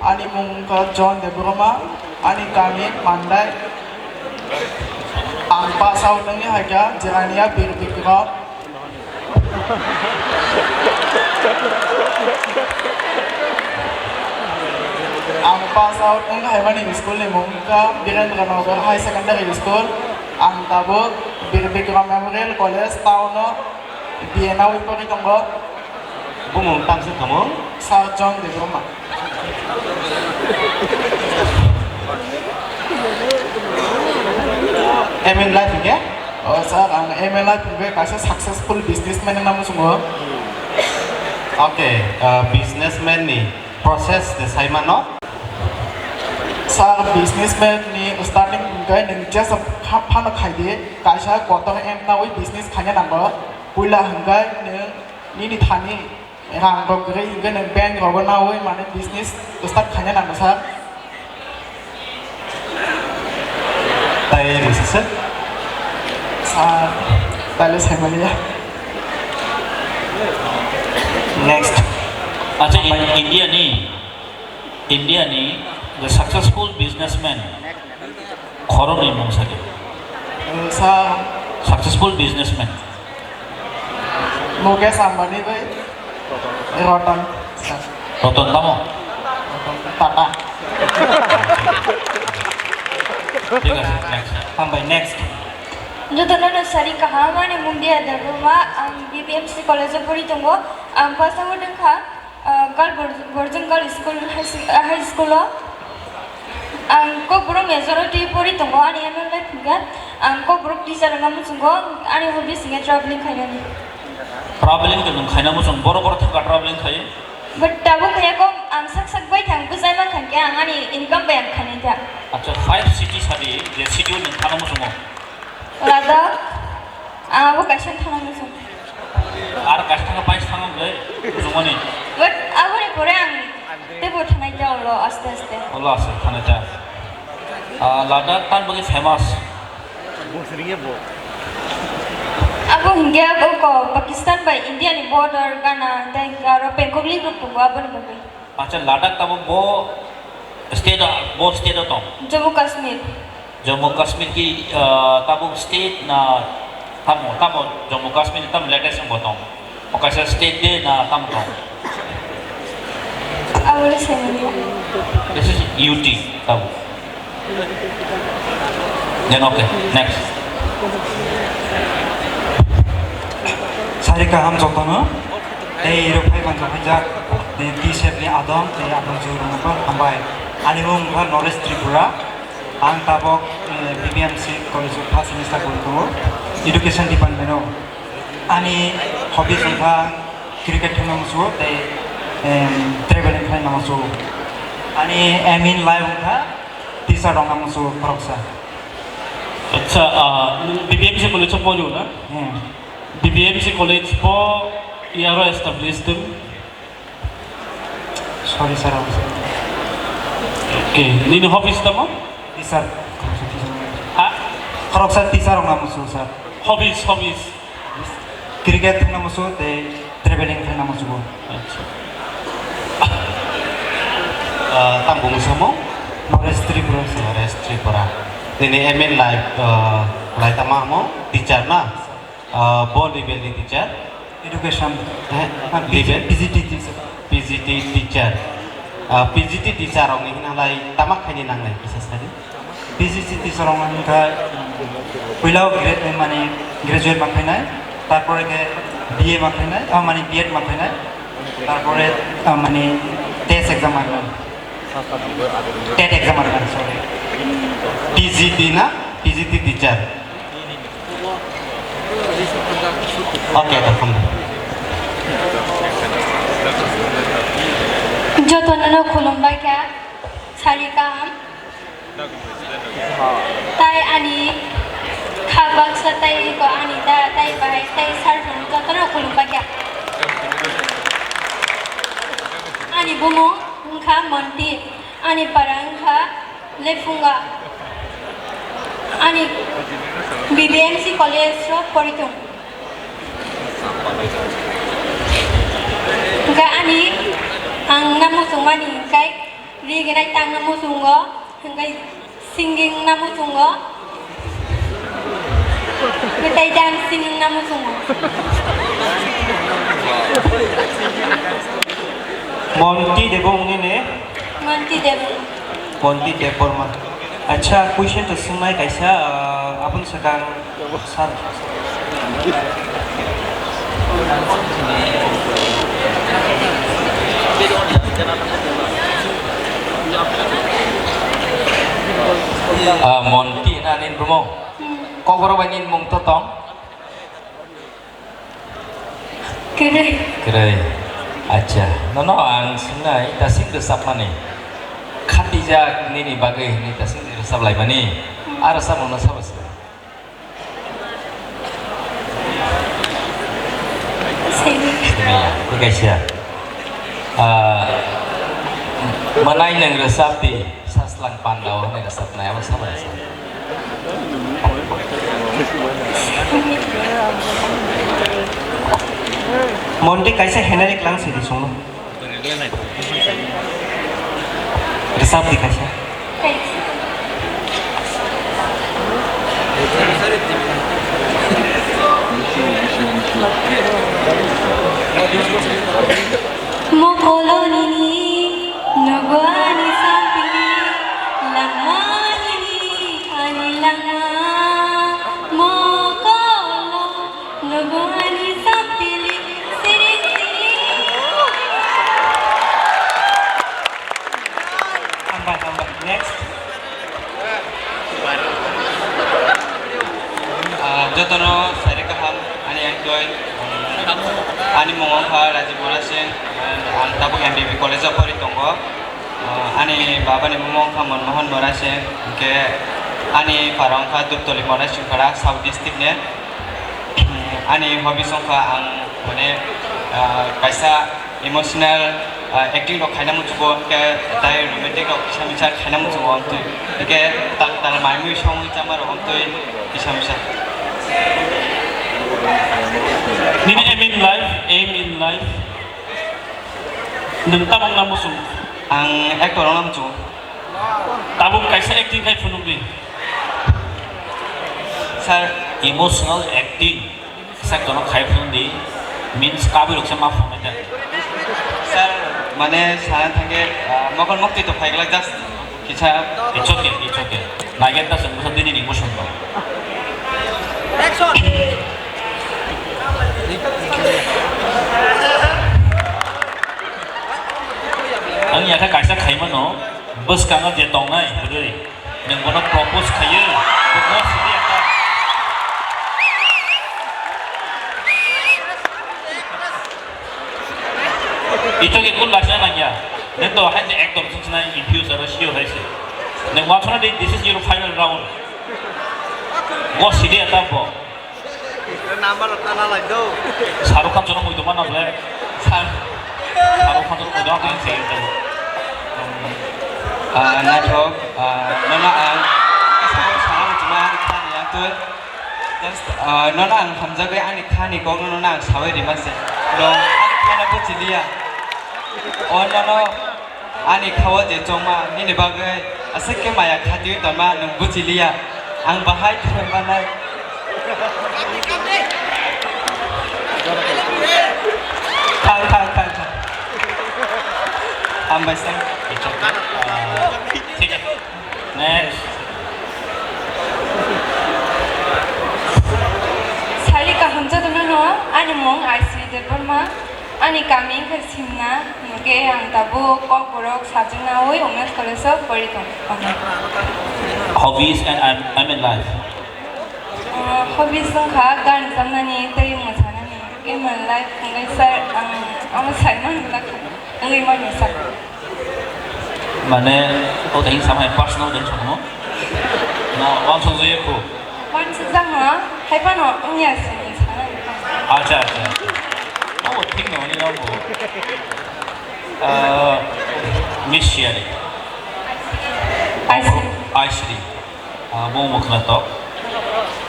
ani mung wngkha John Debbarma, ani kami Mandai. Ang pass out wngwi haikha Jelania Bir Bikram. Ang pass out wngwi haimani school ni mung wngkha Birendra Nagar High Secondary School. Ang tabuk Bir Bikram Memorial College town o B A nawi pori tongo. Bumung tangsa tamo? Sir John Debbarma. Aim in life hingke? Oh, sir, ang aim in life hingke kaisa successful businessman wngna muchungo. Okay, uh, businessman ni process de saimano? Sir, businessman ni starting hingke nwng just phano khaidi, kaisa kotor aim nawi business khaina nango. Puila hingke nwng nini thani rang rok kwrwi hingke nwng bank rogo nawi mane business start khaina nango sir. Tai rwsa sir. Sir, taile saimaliya. Next. Acha, in India ni, India ni the successful businessman khoroknwi mung sadi. Sir. Successful businessman. Mukesh Ambani bai Ratan. Ratan tamo? Tata. Thik ase, next. Hambai, next. Jotono no sari kaham, ani mung Diya Debbarma, ang B B M C college o pori tongo, ang pass out wngkha. Ah, Girl Bor-, Boarding Girl School High Se-, ah, High School o ang Kokborok majority pori tongo, ani M L life hingke ang Kokborok teacher wngna muchungo, ani hobbies hingke traveling khainani. Traveling to nwng khaina muchung, boro boro thangkha traveling khai? But tabuk khaya kok ang sak sak bai thang, bujai man thangke ang ani income bai ang khainai ta. Acha, five city sadi, je city o nwng thangna muchungo? Ladakh, ang abo kaisa thangna muchung. Ar kaisa thangna pais thangna ble, muchungmani. But aboni pore ang tebo thanai ta ulo aste aste. Ulo aste thanai ta. Ah, Ladakh tan bagwi famous? Abo hingke abo ko Pakistan bai India ni border gana tei aro pengkokli rok tongo aboni bagwi. Acha, Ladakh tabuk bo state o, bo state o tong? Jammu Kashmir. Jammu Kashmir ki, ah, tabuk state na tamo, tamo Jammu Kashmir tamo latest wng bo tong? O kaisa state de na tamo tong? Abole saimanya. This is U T tabuk. Then okay, next. Sari kaham jotono. Tei rok phai manjak phaijak. Tei T-shirt ni adong, tei adong jurung hambai. Ani mung wngkha Naresh Tripura. Ang tabok, eh, B B M C college o first semester pori tongo. Education department o. Ani hobbies wngkha cricket thwngna musugo tei, em, traveling khlaina musugo. Ani aim in life wngkha teacher wngna musugo khoroksa. Acha, ah, nwng B B M C college o pori na? Hmm. B B M C college bo yaro established. Sorry, sir, ang sir. Okay, nini hobbies tamo? Teacher. Ha? Khoroksa teacher wngna musugo, sir. Hobbies, hobbies. Cricket thwngna musugo tei traveling thwngna musugo. Acha. Ah, tamo bumung samo? Naresh Tripura, sir. Naresh Tripura. Nini aim in life, ah, lai tamo amo? Teacher na? Ah, bo level ni teacher? Education. Eh, Ah, level? P G T teacher. P G T teacher. Ah, P G T teacher rok ni hwnna lai tamo khaini nangnai kisa sadi? P G T teacher rok wngkha puila gra-, mane graduate ma khainai, tarpore khe B A ma khainai, ah, mane B Ed ma khainai, tarpore, ah, mane test exam ma khainai. TET exam ar kan, sorry. P G T na? P G T teacher. Okay, welcome. Jotono no khulumbai kha, sari kaham. Tai ani kha baksa tai ko ani da tai bai tai sar jotono khulumbai kha. Ani bumung wngkha Monti. Ani para wngkha Lephunga. Ani B B M C college o poritung. Hingke ani ang namo Mani hwnkhe riginai tangna muchungo, hwnkhe singing na muchungo, kwtai dancing na muchungo. Monti Debong nini? Monti Debong. Monti Debbarma. Acha, question to swngnai kaisa, ah, aboni swkang sir. Ah, Monti na nini bumung? Kokborok bai nini mung to tong? Kwrwi. Kwrwi. Acha, nono ang swngnai, dasing rwchapmani. Khatijak nini bagwi hinwi dasing rwchap laimani. Hmm. A rwchapmungno sabo se? Sini. Sini, tei kaisa. Ah, mwnai nwng rwchap di. Saslang panda o hwnwi rwchapnai, abo sama rwchap. Monti kaisa henari klang sidi songno. Rwchap di kaisa. Mokolo nini, nogo ani sampili, langma nini, ani langma. Mokolo, nogo ani sampili, siri siri. Hambai, hambai. Next. Ah, jotono sairi kaham, ani angtoi, ani mung wngkha Rajiv Mora Singh, and ang tabuk M B B College o pori tongo. Ah, ani babani mung wngkha Manmohan Mora Singh, hwnkhe ani para wngkha Duptoli Mora Singh para South District ni. Ani hobbies wngkha ang mane, ah, kaisa emotional, ah, acting rok khaina muchungo, hwnkhe tai romantic rok kisa misa khaina muchungo, hwnkhe tal tal mai mui songwi chama rok, hwnkhe kisa misa. Nini aim in life, aim in life. Nwng tamo wngna muchungo? Ang actor wngna muchungo. Tabuk kaisa acting khai phunukdi. Sir. Emotional acting. Sak kono khai phunukdi. Means kabui rok se ma phunuknai da. Sir, mane sana thangkhe, ah, mokol mokti to phaiglak just kisa. It's okay, it's okay. Naigeta chwng bwsa dini ni emotion no. Action! Ang yakha kaisa khaimano, bwskango je tongnai bwrwi, nwng bono propose khaiyo, bo no sidi yakha. Ichogwi kul lakhna nangya. Neng to hai je ekdom sukna in future o sio hai se. Neng wansana di, this is your final round. Bo sidi eta bo. Number tana lai do. Shahrukh Khan jono muido mana ble. Shah-, Shahrukh Khan jono muido ang se. Ah, naithok, ah, nono ang, ang sana muchungo ani khani yang twi. Just, ah, nono ang hamjagwi ani khani kokno nono ang sawi rima se. Dong, ani khana buchiliya. O nono ani khao je chongma nini bagwi aswk khe maya khatiwi tonma nwng buchiliya. Ang bahai thwng manai. Thang, thang, thang, thang. Hambai sa. It's okay. Ah, thik hai. Next. Sari kaham jotono no, ani mung Aisri Debbarma, ani kami wngkha Simna, hwnkhe ang tabuk Kokborok subject nawi Women's College o pori tongo. Hobbies and aim, aim in life. Ah, hobbies wngkha gan chamnani tei mwsanani. Aim in life hwnkhe sir, ang amo sai man glak wngwi mano sir. Mane, o tei sama personal din sono. Na, wansuk je ko. Wansuk jang ha, hai pano wngya se ni sana. Acha, acha. O thik no ni no bo. Ah, Miss Shari. Aisri. Aisri. Ah, bo mokla to.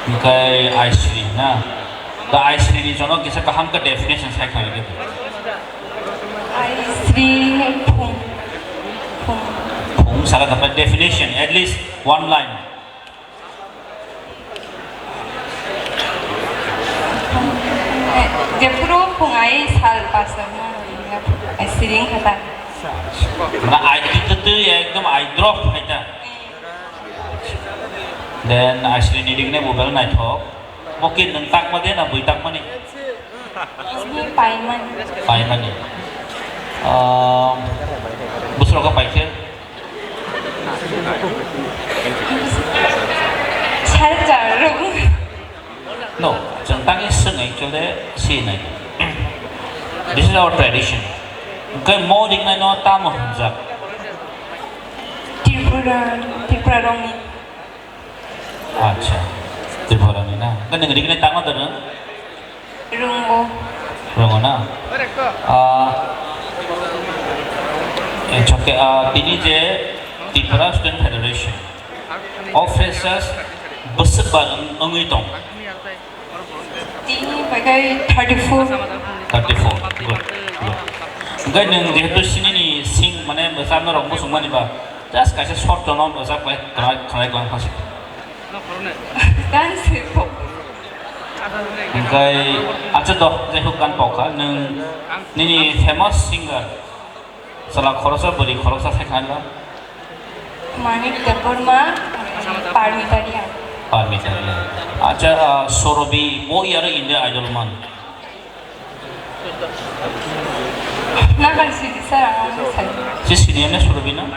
Hwnkhe Aisri na. Da Aisri ni jono kisa kaham ka definition sai kha. Aisri phung. Saka tangkha definition, at least one line. Jephuru phung ai sal pasar na ai siring khata. Mana ai twi twi ekdom ai drop khaita. Then asri ni digne mobile naithok. Mokin nang takma de na bui takmani? Paimani. Paimani. Um, busro ka paikhe? Sal jar. No, chwng tangwi swng actually si nai. This is our tradition. Hwnkhe mo ringnai no tamo hwnjak? Tripura, Tripura rongni. Acha, Tripura ni na. Kan nang ringnai tamo da na? Rungo. Rungo na. Ah, eh, choke, ah, tini je Tripura Student Federation of Freshers bwswk ba wng-, wngwi tong? Tini bai kai thirty-four. Thirty-four, good, good. Hwnkhe nwng jehetu sinini sing mane mwchapna rok muchungmani ba, just kaisa short tono mwchap khlai, khlai, khlai klang phasi. Hwnkhe, acha do, jai hok gan pokha, nwng nini famous singer, chwla khoroksa, bwrwi khoroksa sai kha na? Manik Debbarma, Parmita Reang. Parmita Reang. Acha, ah, Sorobi, bo yaro India Idol man. Nakan sidi sir, ang ang sai. Si senior na Sorobi na?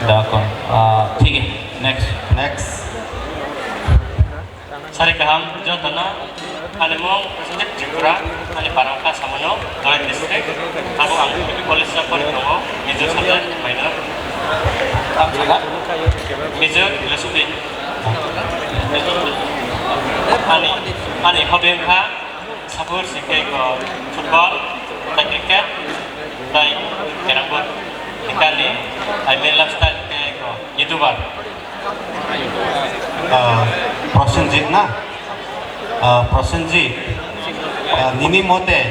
Da kon. Ah, thik hai. Next. Next. Sari kaham jotono, ani mung Prasenjit Tripura, ani parang kha samano, Dolai district, abo ang U P college o pori tongo, major subject minor. Major philosophy. Ani, ani hobby wngkha, Sapor sikhe ko football, tei cricket, tei carrom board. Hingkani, I mean lifestyle ke ko YouTuber. Ah, Prosenjit na? Ah, Prosenjit, ah, nini mote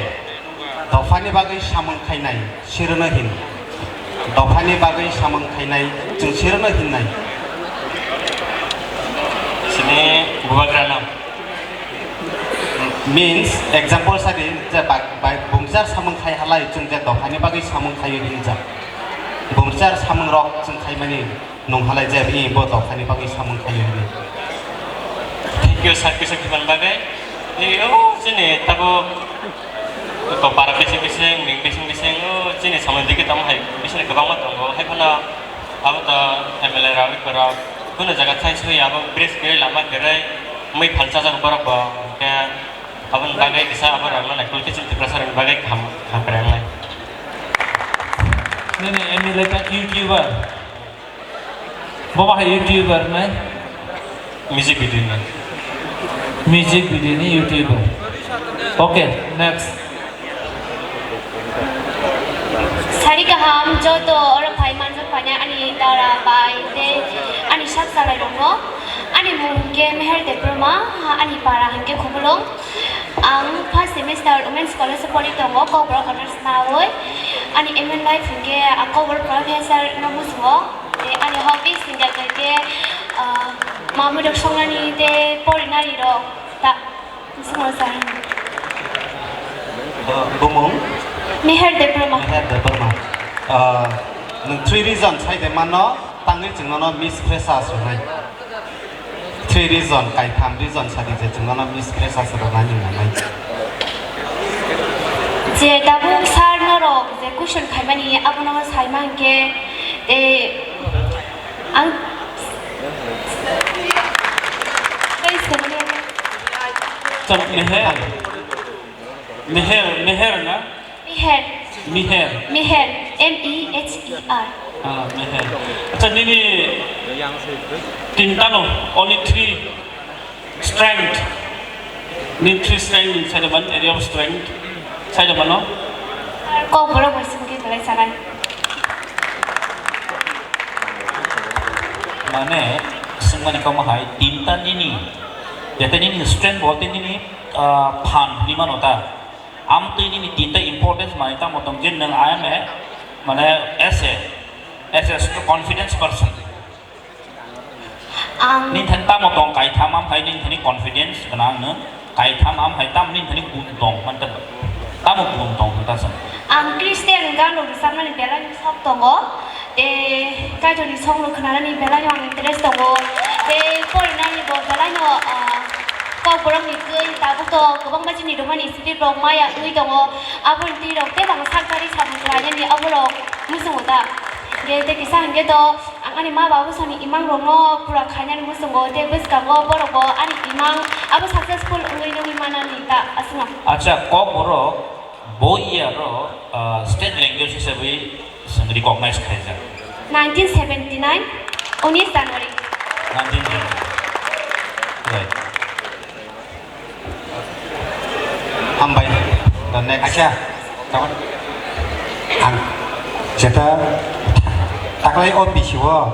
dophani bagwi samung khainai sirwno hin? Dophani bagwi samung khainai chwng sirwno hinnai? Sini bubagra nam. Means, example sadi, je ba-, ba-, bumsar samung khai halai, chwng je dophani bagwi samung khaio hinjak. Bumsar samung rok chwng khaimani nung halai je, i bo dophani bagwi samung khaio hinwi. Thank you, sir, kisa kiban bagwi. Ni, oh, sini tabo, ko para bising bising, ning bising bising, oh, sini samung digi tamo hai, bising kwbangma tongo, hai phano abo to M L A rok, rok, kuno jaga thai sui abo bridge kwrwi lama kwrwi, mui phalsa jago borok bo, hwnkhe, Aboni bagwi kisa abo rokno naikol khe chini Tiprasa rokni bagwi kaham, kaham kwrwi wngnai. Nini M L A ta YouTuber. Bo bahai YouTuber nai? Music video ni. Music video ni YouTuber. Okay, next. Sari kaham joto oro phai manjak phai nai ani dara bai tei ani sak salai rokno. Ani mung hwnkhe Meher Debbarma, ani para hwnkhe Khumulwng. Ang first semester Women's College o pori tongo, Kokborok honours nawi. Ani aim in life hwnkhe ang Kokborok professor no muchungo. Tei ani hobbies hwnkhe, hwnkhe, ah, mamui rok songnani tei porinani rok ta-, muchungo sir. Bo-, bumung? Meher Debbarma. Meher Debbarma. Ah, nwng three reason sai de mano, tangwi chwng nono Miss Freshers hwnwi. Three reason, kaitham reason sadi je chwng nono Miss Freshers rwnani nangnai. Je tabuk sir norok je question khaimani abono saima hwnkhe, eh, ang tei sengni. Chwng Meher. Meher, Meher na? Miher. Miher. Miher. M E H E R. Ah, Miher. Acha, nini tinta no, only three strength. Nini three strength ni side man, area of strength. Side man no? Kokborok bai sungke belai sanai. Mane, sungmani kamo hai, tinta nini. Jate nini strength bolte nini, ah, phan, nima nota. Amtwi nini tinta importance manwi tamo tong je nwng I am a, mane, as a, As a st-, confidence person. Ang nini thani tamo tong kaitham, am hai nini thani confidence gwnang no. Kaitham, am hai tam nini thani gun tong, man ta tamo gun tong, ta sa. Ang Christian gan rok samnani belai sok tongo. Tei Kaitorni song rok khwnanani belai no ang interest tongo. Tei porinani bo belai no, ah, kok borok ni twi tabuk to kwbangma chini romani spirit rok maya wngwi tongo. Aboni twi rok tei bang sak tari samung khlainani abo rok muchungo ta. Ge tei kisa hwnkhe to ang ani ma babu sani imang rok no pura khainani muchungo tei bwskango borok bo ani imang abo successful wngwi nugwi manani ta aswkno. Acha, kok borok bo year o, ah, state language hisabwi Chwng recognize khaijak. Nineteen seventy nine, unis January. Nineteen seventy. Right. Hambai. The next. Acha, tawon. Ang jeta taklai o bisi o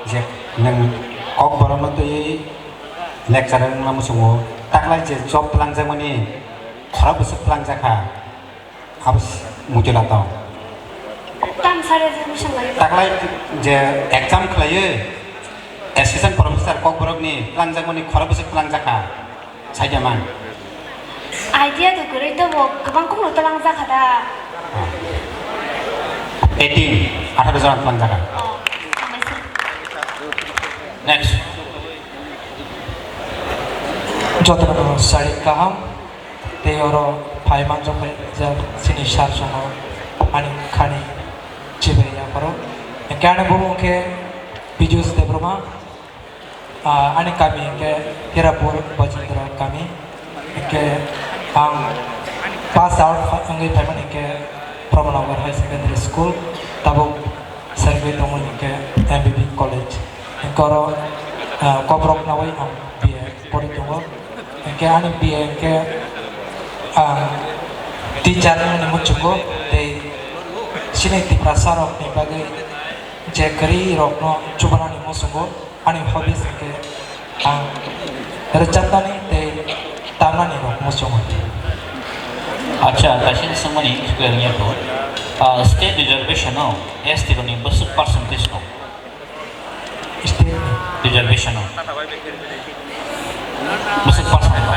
je nang kok borok no twi lecturer wngna muchungo. Taklai je job twlangjakmani khorok bwswk twlangjakha. Abo s-, mujula tong. Tam sare je mission lai. Taklai je exam khlaiwi assistant professor kokborokni twlangjakmani khorok bwswk twlangjakha, saida man. Idea to kwrwi tobo, kwbang kokno twlangjakha da. Eighteen, atharo jona twlangjakha. Oh, hambaisa. Next. Jotono sari kaham. Tei oro phai manjak bai jak chini sir sono ani khani chibai yapharo. Hingke ani bumung khe Pijus Debbarma, ah, ani kami hingke Hirapur Bajendra kami. Hingke ang pass out wngwi phaimani hingke Pramanagar High Secondary School, tabuk sergwi tongo hingke M B B College. Hingke oro, ah, kokrok nawi ang B A pori tongo. Hingke ani B A hingke ang teacher wngmani muchungo tei chini Tiprasa rokni bagwi je kwrwi rokno chubanani muchungo ani hobbies hingke ang rwchapnani tei tamnani rok muchungo. Acha, kaisa swngmani square niya ko, ah, state reservation o S T rokni bwswk percentage no? State ni. Reservation o. Bwswk percent o.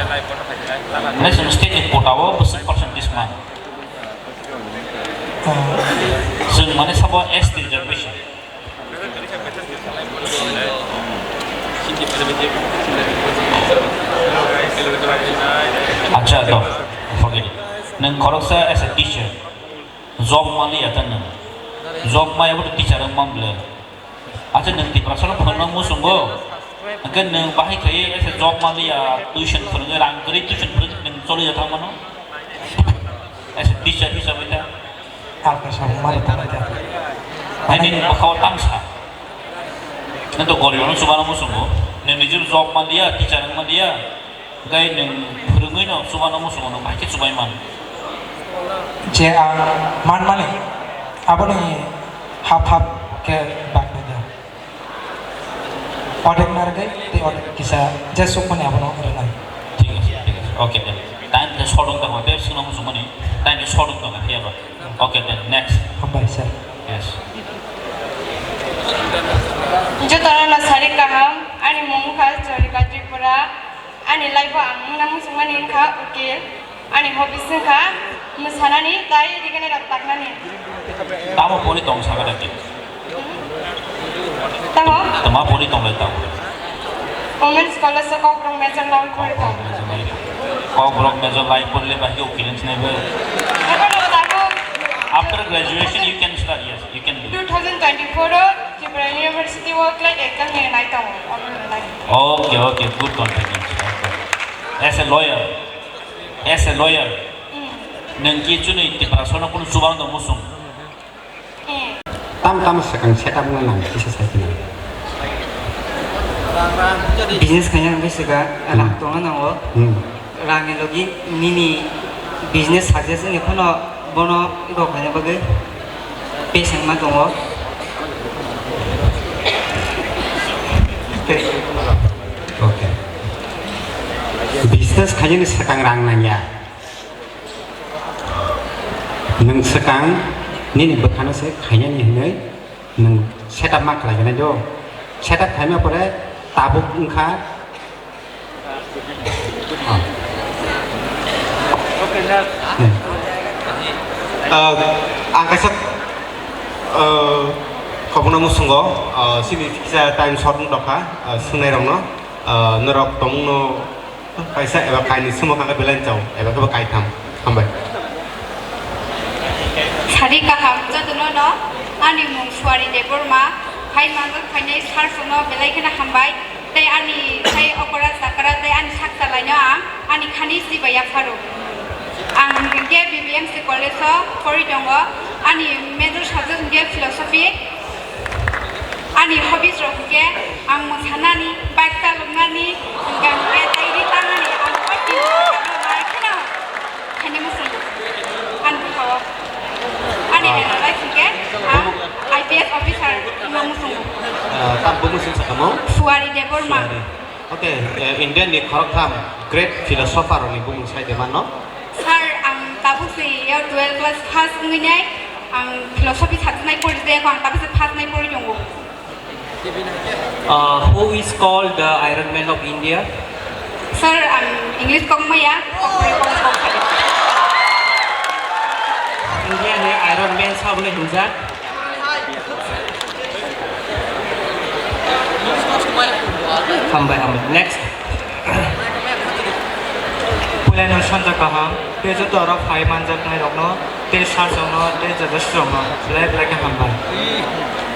Mane chwng state ni quota o bwswk percent disma. Ah. Chwng mane sabo S T reservation. Acha, do. Forget it. Nwng khoroksa as a teacher. Job manliya ta nwng. Job maya bo teacher wng man bwle. Acha nwng Tiprasa no phwrwngna muchungo. Hwnkhe nwng bahai khaiwi ese job manliya, tuition phwrwngwi rang kwrwi tuition phwrwngwi nwng choliya thang mano. Ese teacher hisabwi ta. Ang khe samung mari thangna khe. Ani bwkhao tang sa. Nwng to goribo no chubana muchungo. Nwng nijor job manliya, teacher wng manliya. Gai nwng phwrwngwi no chubano muchungo nwng bahai khe chubai man. Je ang man mani aboni hap hap khe baknai da. Odek narwgwi tei odek kisa je sukmani abono rwnai. Thik ase, thik ase. Okay, de. Time khe short wng tongma, bebsino muchungmani time khe short wng tongma, phiya ba. Okay, de. Next. Hambai sir. Yes. Jotono no sari kaham, ani mung kha Chorika Tripura. Ani life o ang wngna muchungmani wngkha ukil. Ani hobbies wngkha mwsanani tei rigini rok taknani. Tamo pori tong saka dagi? Tamo? Tamo pori tong lai tamo? Women's College o Kokborok major line pori tong. Kokborok major line pori le bahai ukil wngsinai bo. Eko no tamo. After graduation you can start, yes, you can do. Two thousand twenty-four o Tripura University o class exam ni nai tongo, obo no nai. Okay, okay, good confidence. As a lawyer, as a lawyer, nwng ki chuni Tiprasa no kunu chuban do musung? Tam tam swkang setup no nang kisa sai khe nang. Business khaina hwnkhe swkang rang tongna nango. Hmm. Rangni logi nini business success wngya phano bono rok khaina bagwi patient ma tongo. Okay. Business khainani swkang rang nangya. Nwng swkang nini bwkhano se khainani hwnwi Nwng setup ma khlai gwnai do. Setup khaima pore tabuk wngkha. Ah, ang kaisa, ah, khobokno musungo, ah, sini kisa time short wng tongkha, ah, swngnairokno, ah, norok tongmungno kaisa eba kainwi swngmung kha khe belai chao, eba khe bo kaitham. Hambai. Sari kaham jotono no, ani mung Suari Debbarma, phai manjak phainai sir songno belai kheno hambai. Tei ani sai okora chakra tei ani sak chalaino ang ani khani si bai yapharo. Ang hinkhe B B M C college o pori tongo. Ani major subject hinkhe philosophy. Ani hobbies rok hinkhe ang mwsanani, bike chaloknani, hinkhe hinkhe tei ri tangnani ang bai tini bai kheno. Khaina muchungo. Ani bwkhao. Ani Ah. Real life hinkhe ang I P S officer wngna muchungo. Ah, tam bo muchung sakamo? Suari Debbarma. Suari. Okay, eh, Indian ni khoroktham great philosopher rokni bumung sai de mano? Sir, ang tabuk se yo twelve class pass wngwi nai, ang philosophy subject nai pori de, ang tabuk se pass nai pori tongo. Uh, who is called the Iron Man of India? Sir, ang English kok maya, kok maya, kok maya, kok maya. India ni Iron Man sabole hinjak. Hambai, hambai. Next. Puilano sanja kaham, tei joto oro phai manjaknairokno, tei sir rokno, tei judges rokno belai belai khe hambai.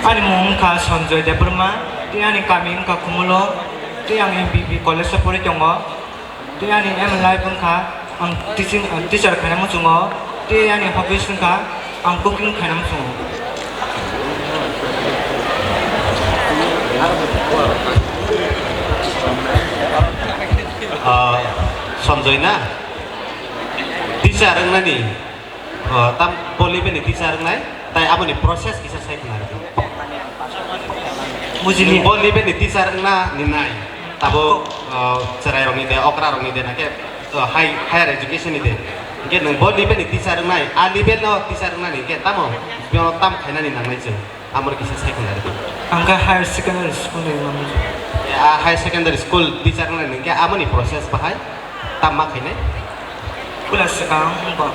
Ani mung wngkha Sanjoy Debbarma, tei ani kami wngkha Khumulo, tei ang M B B college o pori tongo, tei ani aim in life wngkha ang teaching, ang teacher khaina muchungo, tei ani hobbies wngkha ang cooking khaina muchungo. Ah, Sanjoy na? Teacher wngnani, ah, tam bo level ni teacher wngnai, tai aboni process kisa sai khna rwdi. Bujili. Bo level ni teacher wngna ni nai, tabo, ah, chwrai rokni de, okra rokni de, nakhe, ah, high, higher education ni de. Hinkhe nwng bo level ni teacher wngnai, a level no teacher wngnani hinkhe tamo, bino tam khainani nangnai chwng. Amoni kisa sai khna rwdi. Ang khe higher secondary school ni wngmani. A higher secondary school teacher wngna nini khe amoni process bahai tam ma khainai? Pula swkang wngkha.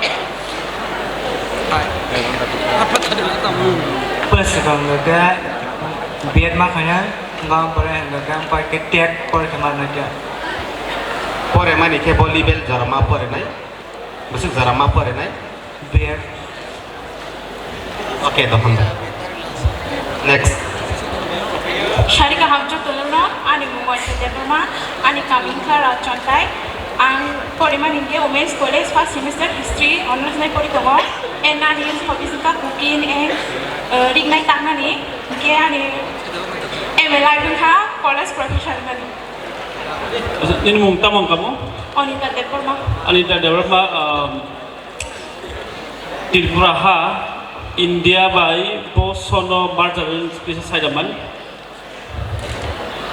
Pula swkang hwnkhe B Ed ma khainai, wngkha pore hwnkhe pai khe tet pore khe ma nai khe. Pore mani khe bo level jora ma pore nai? Bwswk jora ma pore nai? B Ed. Okay, to hambai. Next. Sari kaham jotono, ani mung Waisa Debbarma, ani kami wngkha Rajchontai. Ang porimani hinkhe Women's College first semester history honours nai pori tongo. And ani hobbies wngkha cooking and, uh, ringnai tangnani. Hinkhe ani aim in life wngkha college professor wngnani. Nini mung tamo wngkha mo? Anita Debbarma. Anita Debbarma, um, Tripura ha India bai bo sono merger kisa sai da man?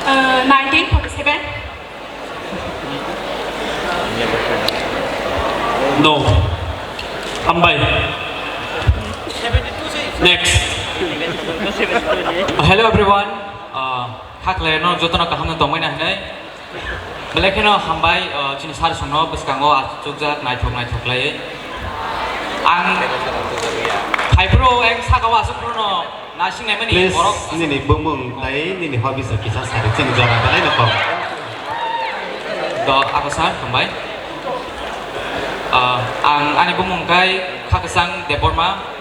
Uh, nineteen forty-seven. No. Hambai. Next. Hello everyone. Uh, Kha khlai no jotono kaham no tongmani hinwi. Belai kheno hambai, o, chini sir songno bwskango achukjak naithok naithok khlaiwi. Ang phaiphuru eng saka o aswk phuru no naising naimani. Please, borok nini bumung tai nini hobbies o kisa sari chini jora belai no kok. Do ako sir hambai. O, ang ani bumung kai Khakasang Debbarma.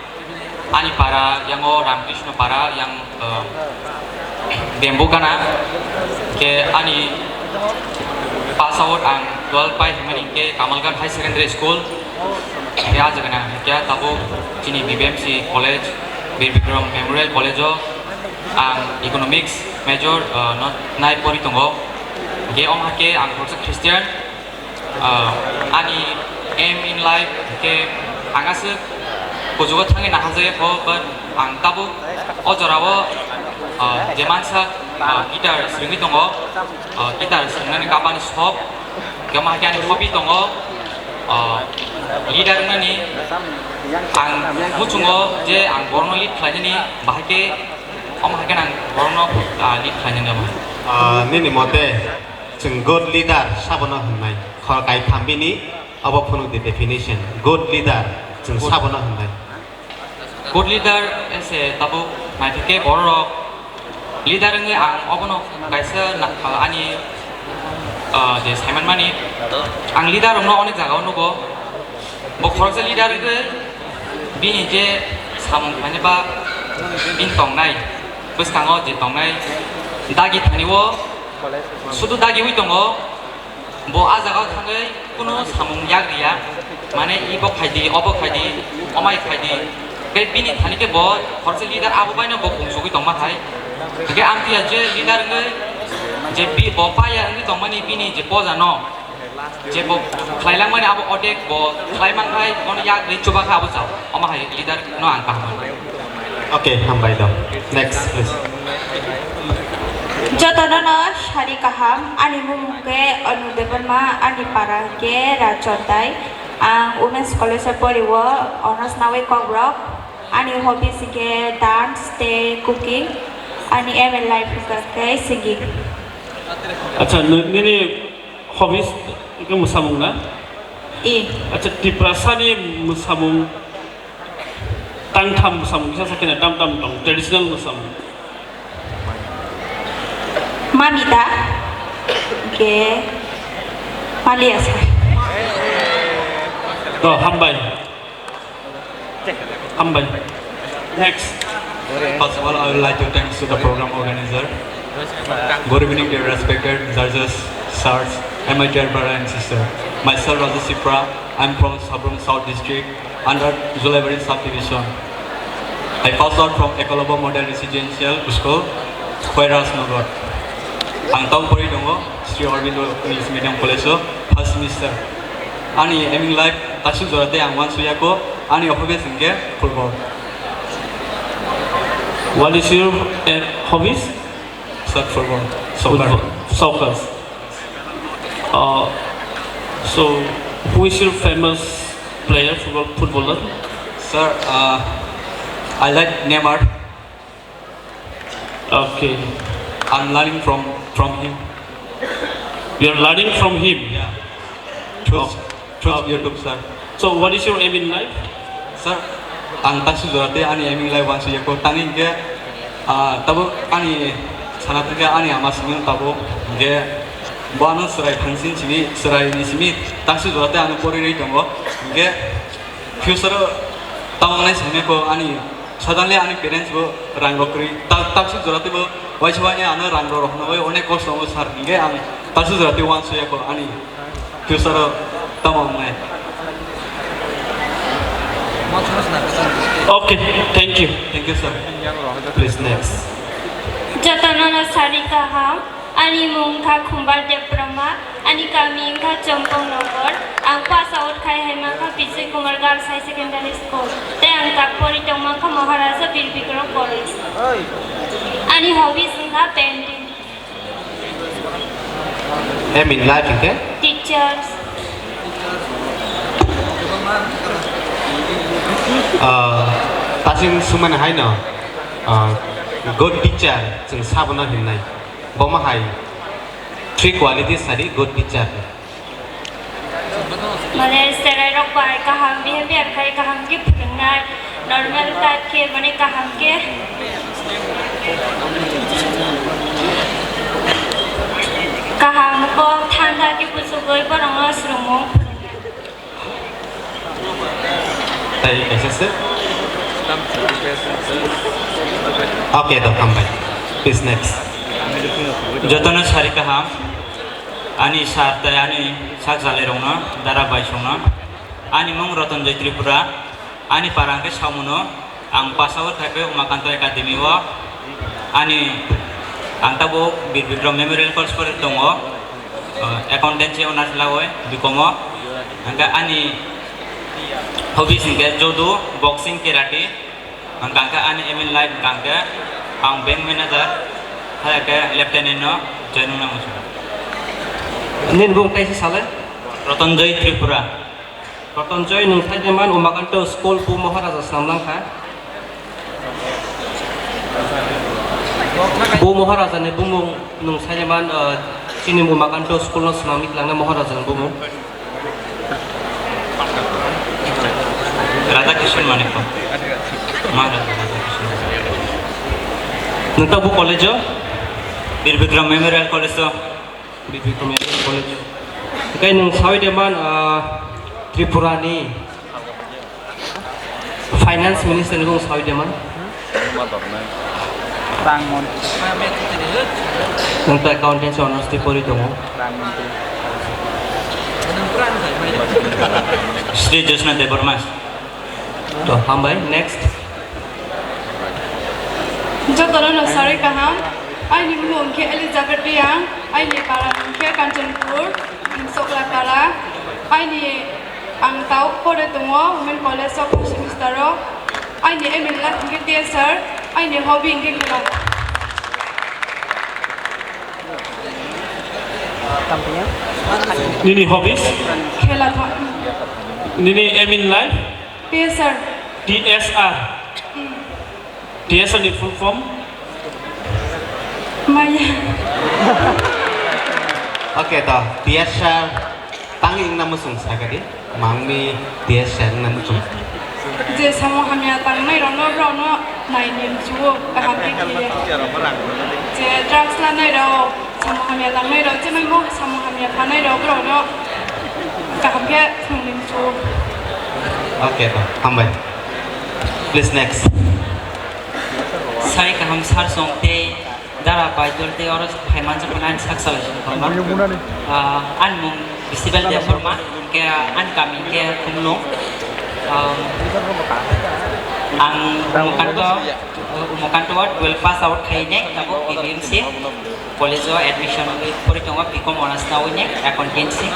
Ani para yango Ramkrishna para yang, eh, Bamboo Gana. Ke ani pass out ang twelve pai himani ke Kamalganj High Secondary School. Ke aja gana ke tabo chini B B M C College, Bir Bikram Memorial College o ang economics major, eh, no nai pori tongo. Ke ong hake ang khoroksa Christian. Ah, ani aim in life khe ang aswk kuchugo thangwi naharjagya kho, but ang tabuk o jorao, ah, je mansa, ah, guitar swrwngwi tongo, ah, guitar swrwngnani kabani sok, khe ma khe ani hobby tongo, ah, leader wngnani. Ang muchungo je ang borokno lead khlainani, bahai khe Omo hai khe nang borokno, ah, lead khlainani omo. Ah, nini mote chwng good leader sabono hwnnai. Khorok kaitham bini obo phunuk di definition. Good leader chwng sabono hwnnai. Good leader se tabuk naithok khe borok leader wngwi ang obono kaisa na-, ani, ah, je saimanmani ang leader rokno onek jagao nugo. Bo khoroksa leader wngwi bini je samung khlainai ba bini tongnai bwskango je tongnai dagi thani o sudu dagiwi tongo. Bo ah jagao thangwi kunu samung yak riya, mane ibo khaidi, obo khaidi, omai khaidi. Tei bini thani khe bo khoroksa leader abo baino bo kungsugwi tongma thai. Hingkhe amtwi ya je leader wngwi je bi-, bo paya wngwi tongmani bini je poja no, je bo khlai langmani abo odek bo khlai man khai, bono yak rwi chuba kha abo chao. Omo hai leader no ang kaham mano. Okay, hambai do. Next, please. Jotono no sari kaham, ani mung khe Anu Debbarma, ani para khe Rajchondai. Ang Women's College o pori o, honours nawi Kokborok. Ani hobbies khe dance tei cooking. Ani aim in life khe singing. Acha, nini hobbies khe mwsamung na? I. Acha, Tiprasani mwsamung tangtham mwsamung kisa sakhe na, tam tam tong traditional mwsamung. Mamita. Ke. Maliasa. Do, hambai. Hambai. Next. First of all, I would like to thanks to the program organizer. Good evening, dear respected judges, sirs, and my dear brother and sister. Myself, Raja Sipra. I'm from Sabrum South District, under Julaibari subdivision. I passed out from Ekolobya Model Residential School, Khairasnagar. Ang tau pori tongo Sri Aurobindo English Medium College o first semester. Ani aiming life taksuk jora tei ang uansukya kho, ani hobbies hwnkhe football. What is your, uh, hobbies? Sir, football, soccer. Football, soccer. Uh, so, who is your famous player, football, footballer? Sir, uh, I like Neymar. Okay. I'm learning from, from him. You're learning from him? Yeah. Through, oh, through, okay, YouTube, sir. So, what is your aim in life? Sir, ang taksuk jora tei ani aiming lai uansukya kho, tangwi hwnkhe, ah, tabuk ani sana thangkhe ani ama simi tabuk hwnkhe bo ano chwrai thangsin simi, chwraini simi taksuk jora tei ano porinai tongo. Hwnkhe future o tamo wngnai saimanya kho ani. Suddenly ani parents bo rang rok kwrwi, ta-, taksuk jora tei bo waisa waini ano rang rok rwkna bagwi onek kosto wngo sir, hinkhe ang taksuk jora tei uansukya kho ani future o tamo wngnai. Okay, thank you. Thank you, sir. Please, next. Jotono no sari kaham. Ani mung kha Khumbar Debbarma, ani kami wngkha Chompong Nagar. Ang pass out khai hai mankha Vijay Kumar Girls High Secondary School. Tei ang tak pori tong mankha Maharaja Bir Bikram College. Ani hobbies wngkha painting. Aim in life hwnkhe? Teachers. Ah, tasing sumani haino, ah, good teacher chwng sabono himnai. Bomo hai three qualities sadi good teacher ni. Mane cherai rok bai kaham behavior khai kaham khe phwrwngnai, normal type khe mane kaham khe kaham kok thanda khe buchugwi borokno swrwngmung phwrwngnai. Tei kaisa se. Okay, do hambai. Please, next. Jotono sari kaham. Ani sir tei ani sak jalai rokno, dara bai songno. Ani mung Roton Joy Tripura. Ani para hwnkhe Samuno. Ang pass out khai khe Umakanto Academy o. Ani, ang tabuk Bir Bikram Memorial College pore tongo. Ah, accountancy honours lagoi, B Com o. Hingke ani hobbies hingke judo, boxing, karate. Hingke ani aim in life hingke ang bank manager, hai ke lieutenant no join wngna muchungo. Nini bung kaisa sale? Rotonjoy Tripura. Rotonjoy, nwng thai de man Umakanto school bu Maharaja swnam lang kha. Bo Maharaja ni bumung nwng sainaman, ah, chini Umakanto school no swnamwi kwlangna Maharaja ni bumung. Radhakrishnan Manikya. Maharaja Radhakrishnan. Nwng ta bo college o? Bir Bikram Memorial College o. Bir Bikram Memorial College o. Tei nwng sawi de man, ah, Tripura ni Finance Minister ni bung sawi de man. Rang mon. Nwng ta accountancy honours tei pori tongo. Rang mon. Shri Jyotsna Debbarma. To, hambai, next. Jotono no sari kaham. Aini mung khe Elizabeth Riang, aini para mung khe Kanchanpur, Sokla para. Aini ang tau pore tongo, Women College o fourth semester o. Aini aim in life hwnkhe T S R, aini hobby hwnkhe khela. Nini hobbies? Khela thang. Nini aim in life? T S R. T S R. Hmm. T S R ni full form? Maya. Okay, to T S R tang wngna muchung sakadi, mangmi T S R wngna muchung. Je samung hamya tangnai rokno, borokno nai ni mchugo, kaham khe khe. Je drugs lanai rok, samung hamya tangnai rok, je maibo samung hamya phanai rok, borokno kaham khe thwngwi mchugo. Okay, to hambai. Please, next. Sai kaham sar song tei dara bai dol tei oro phai manjak phano ani sak salai song tongma. Ah, ani mung Bisibel Debbarma, hingke ani kami hingke Khumlung. Ah, ang Umakanto, Umakanto o twelve pass out khainai, tabuk B B M C college o admission wngwi pori tongo, B Com honours nawi ne accountancy.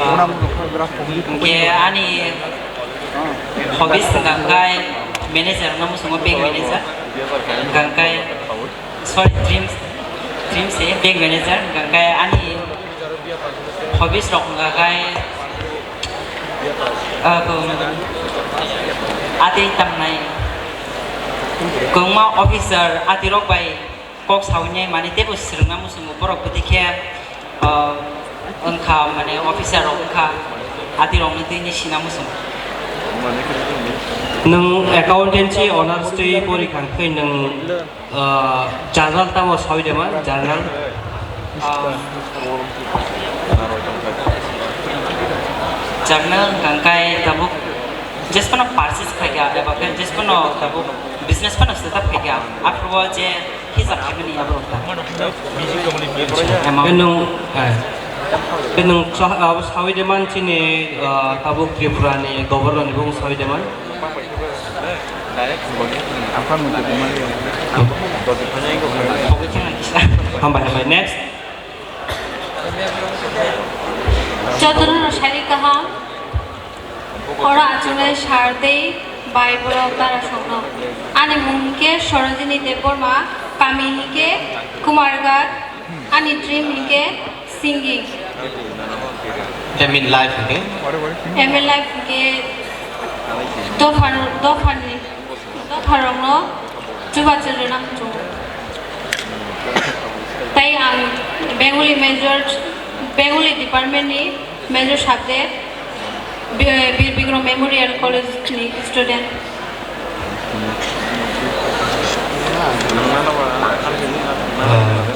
Ah, hingke ani hobbies hingka khe manager wngna muchungo, bank manager. Hingka khe, sorry, dreams, dreams se bank manager. Hingka khe ani hobbies rok hingka khe, ah, atwi tamnai kwbangma officer atwi rok bai kok sawi nai mani teibo swrwngna muchungo, borok bwtwi khe, ah, wngkha, mane officer rok wngkha, atwi rokno twi ni sina muchungo. Nwng accountancy honours twi pori kha khe nwng, ah, journal tamo sawi de man, journal? Ah, journal hwnkha khe tabuk jesphano purchase khaikha, eba khe jesphano tabuk business phano setup khaikha, aphuru o je Hisa khaimani abo rok ta. Amount. Enung, eh. Enung sa-, abo sawi de man chini, ah, tabuk Tripura ni governor ni bung sawi de man. Hambai, hambai. Next. Jotono no sari kaham. Oro achuknai sir tei bai borok dara songno. Ani mung hinkhe Sorojini Debbarma, kami hinkhe Kumarghat, ani dream hinkhe singing. Aim in life hinkhe? Aim in life hinkhe dopha, dophani. Dopharokno chubachu rwna muchungo. Tei ang Bengali major, Bengali department ni major subject, Bi-, Bir Bikram Memorial College ni student. Ah,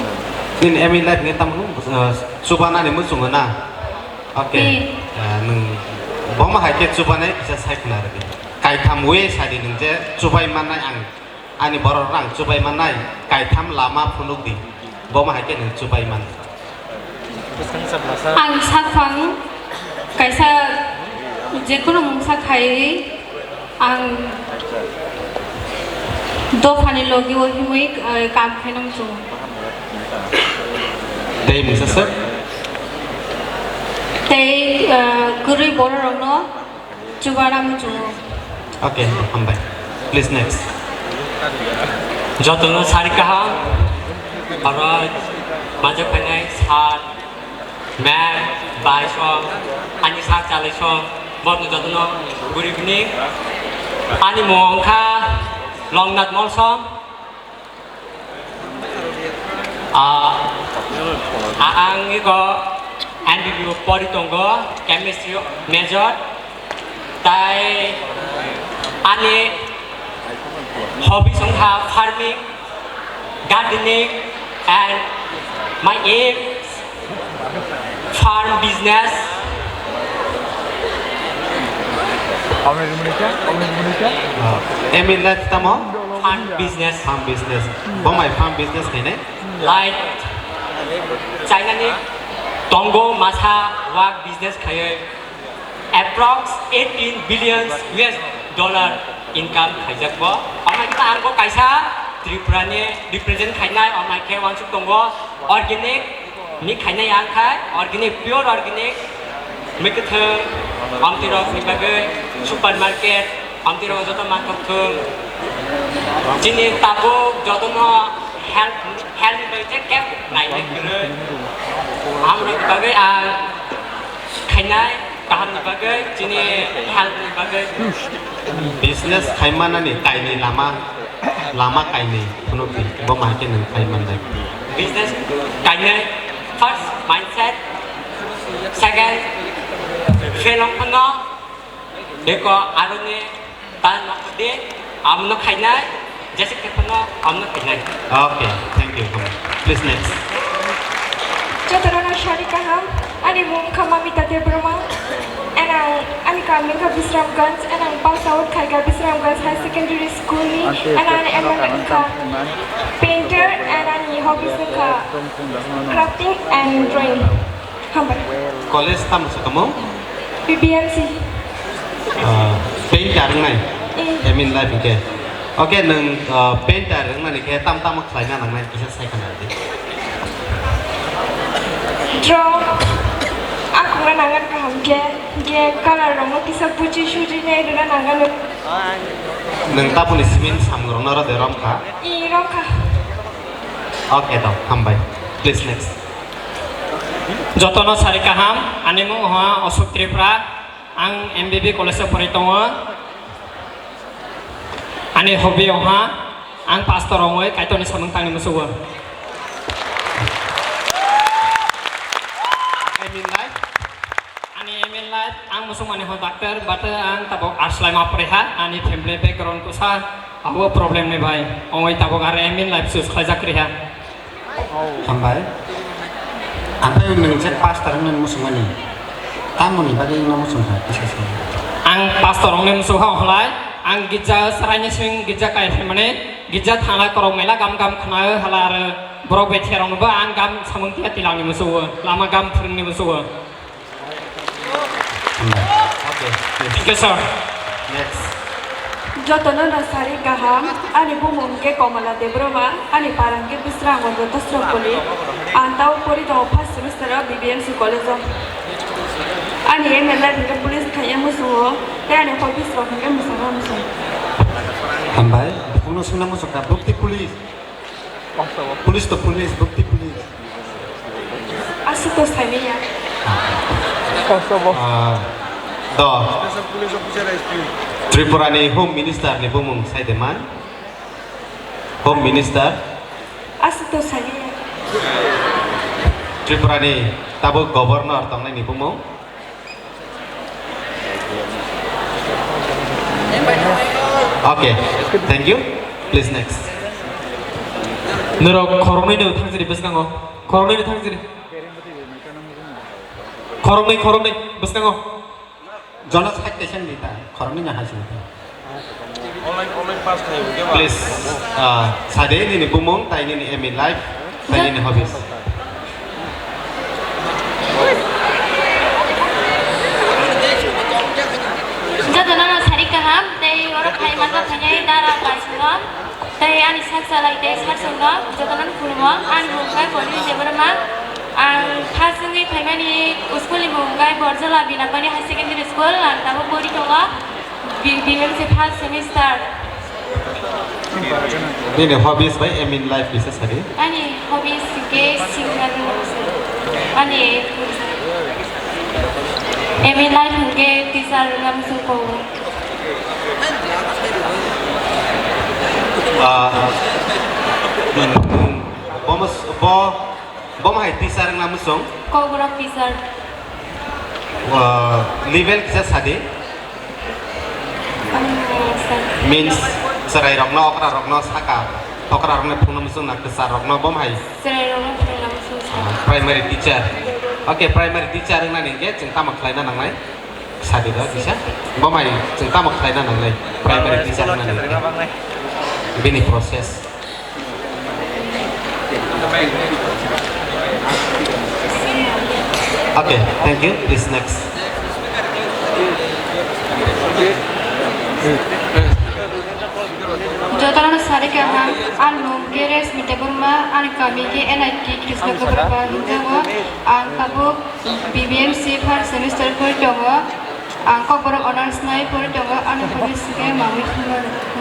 nini aim in life ni tamo, ah, chubanani muchungo na? Okay. Hmm. Ah, nwng boma hai khe chubanai kisa sai khna rwdi. Kaitham way sadi nwng je chubai mannai ang. Ani borok rang chubai mannai, kaitham lama phunuk di, boma hai khe nwng chubai man. Ang saphang kaisa jekunu mungsa khaiwi ang dophani logi o himwi, eh, kam khainang chungo. Tei mungsa sir? Tei, eh, kwrwi bororokno Chuba rang chu. Okay, hambai. Please, next. Jotono sari kaham, oro majak phainai sir, ma'am, bai song, ani sir chalai song, borokno jotono good evening. Ani mung wngkha Longnath Molsom. Ah, ang iko N B B O pori tongo, chemistry major. Tai ani hobbies wngkha farming, gardening, and my aim farm business. Aim in life tamo? Farm business. Farm business. Bo mai farm business khainai? Like China ni tongo masa wak business khaiwi approx eighteen billion U S dollar income khaijak bo. Amai khe ang bo kaisa Tripura ni represent khainai, amai khe wansuk tongo organic ni khainai ang khai, organic, pure organic, mui kwthwng, amtwi rok ni bagwi supermarket, amtwi rok joto manthok thung. Chini tabuk jotono health, health ni bagwi je kebo nainai kwrwi. Amrok ni bagwi ang khainai, kaham ni bagwi, chini health ni bagwi. Business khai manani kainwi lama, lama kainwi phunukdi, bo mai khe nwng khai mannai. Business kainwi, first mindset, second fail wng phano, beko aroni ta nokdi, amno khainai, jese khe phano amno khainai. Okay, thank you. Please next. Jotono sari kaham, ani mung kha Mamita Debbarma, and ang, ani kami kha Bisramganj, and ang pass out khai kha Bisramganj High Secondary School ni, and ani aim kha painter, and ani hobbies kha crafting and drawing. Hambai. College tamo se tamo? B B M C. Ah, painter wngnai? Eh. Aim in life hwnkhe. Okay, nwng, ah, painter wngnani khe tam tamo khlaina nangnai kisa sai khna di. Draw. Akhungna nangan kaham khe, je color rokno kisa buji suji nai rwna nangan. Nwng taboni simi samung rokno rw de romkha? I romkha. Okay, to, hambai. Please next. Jotono sari kaham, ani mung ha Ashok Tripura, ang M B B college o pori tongo. Ani hobby ha, ang pastor ongoi Kaitorni samung tangni musugo. Aim in life? Ani aim in life, ang musuk mani ho doctor, but ang tabok arslai ma pore ha, ani family background kusa, abo problem ni bai, ongoi tabok ar aim in life choose khlaijak kri ha. Hambai. Ampai nwng je pastor wngmani muchungmani. Tamoni bagwi wngna muchungkha kisa se. Ang pastor wngmani muchungkha hwnlai, ang gija saraini sing gija kai phaimani, gija thangla korok mela gam gam khna hala aro borok bethiya rokno bo ang gam samung tiya tilangni muchungo, lama gam phwrwngni muchungo. Okay, please. Thank you, sir. Next. Jotono no sari kaham, ani bumung hwnkhe Komala Debbarma, ani para hwnkhe Bisramganj Tosrokpoli, ang tao pori tongo first semester o B B M C college o. Ani aim in life hwnkhe police khaiya muchungo, tei ani hobbies rok hwnkhe mwsana muchung. Hambai, bukungno swngna muchungkha, bukti police. Police to police, bukti police. Aswk to saimanya. Ah, do. Tripura ni Home Minister ni bumung sai de man. Home Minister. Aswk to saimanya. Tripura ni tabuk Governor tongnai ni bumung. Okay, thank you. Please next. Norok khoroknwi no thangjiri bwskango. Khoroknwi no thangjiri. Khoroknwi, khoroknwi bwskango. Jono side kaisa ni ta, khoroknwi no hai sini ta. Please, ah, sade nini bumung, tai nini aim in life, tai nini hobbies. Jotono no sari kaham, tei oro phai manma phainai dara bai songno, tei ani sak chalai tei sak songno, jotono no khulumo, ani mung khe Koni Debbarma, ang first wngwi phaimani school ni mung khe Borjola Binapani High Secondary School, ang tabuk pori tongo. B-, B M C first semester. Nini hobbies bai aim in life kisa sadi? Ani hobbies ke singer. Ani aim in life ke teacher ngam suko. Ah, bomo, Bo, bo hai teacher wngna muchung? Kokborok teacher. O, level kisa sadi? Ano, sir. Means, chwrai rokno, okra rokno saka, okra rokno phungna muchung na kwchar rokno bo hai? Chwrai rokno phungna muchung sir. Ah, primary teacher. Okay, primary teacher wngna ningke chwng tamo khlaina nangnai? Sadi da kisa? Bo hai chwng tamo khlaina nangnai? Primary teacher wngna ningke. Bini process. Okay, thank you. Please, next. Jotono sari kaham, ang mung khe Resmi Debbarma, ani kami khe N I T Krishna Kaparpa hinjago, ang tabuk B B M C first semester pori tongo, ang Kokborok honours nai pori tongo, ani hobbies khe mamui thumna rwkha.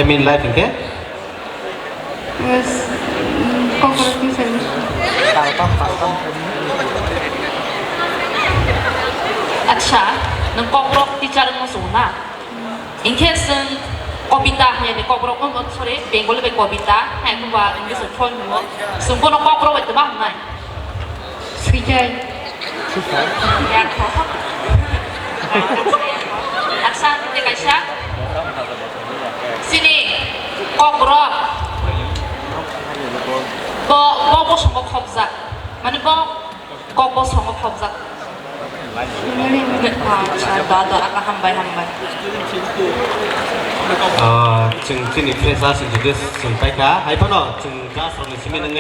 Aim in life hwnkhe? Yes, mm, Kokborok ni sari. Acha, nwng Kokborok teacher wngma sugo na? Hinkhe chwng kobita hai de Kokborok, oh, sorry, Bengali bai kobita, hai ba English bai poem hwnwi. Chwng bono Kokborok bai twma hwnwi. Swijai. Acha, tei kaisa. Chini Kokborok. Bo, bo bosongo khopjak. Mane bo Kok bosongo khopjak. Acha, da, da, aka hambai, hambai. Ah, chwng chini freshers introduce chwng paikha. Hai phano chwng class rokni simi nangni.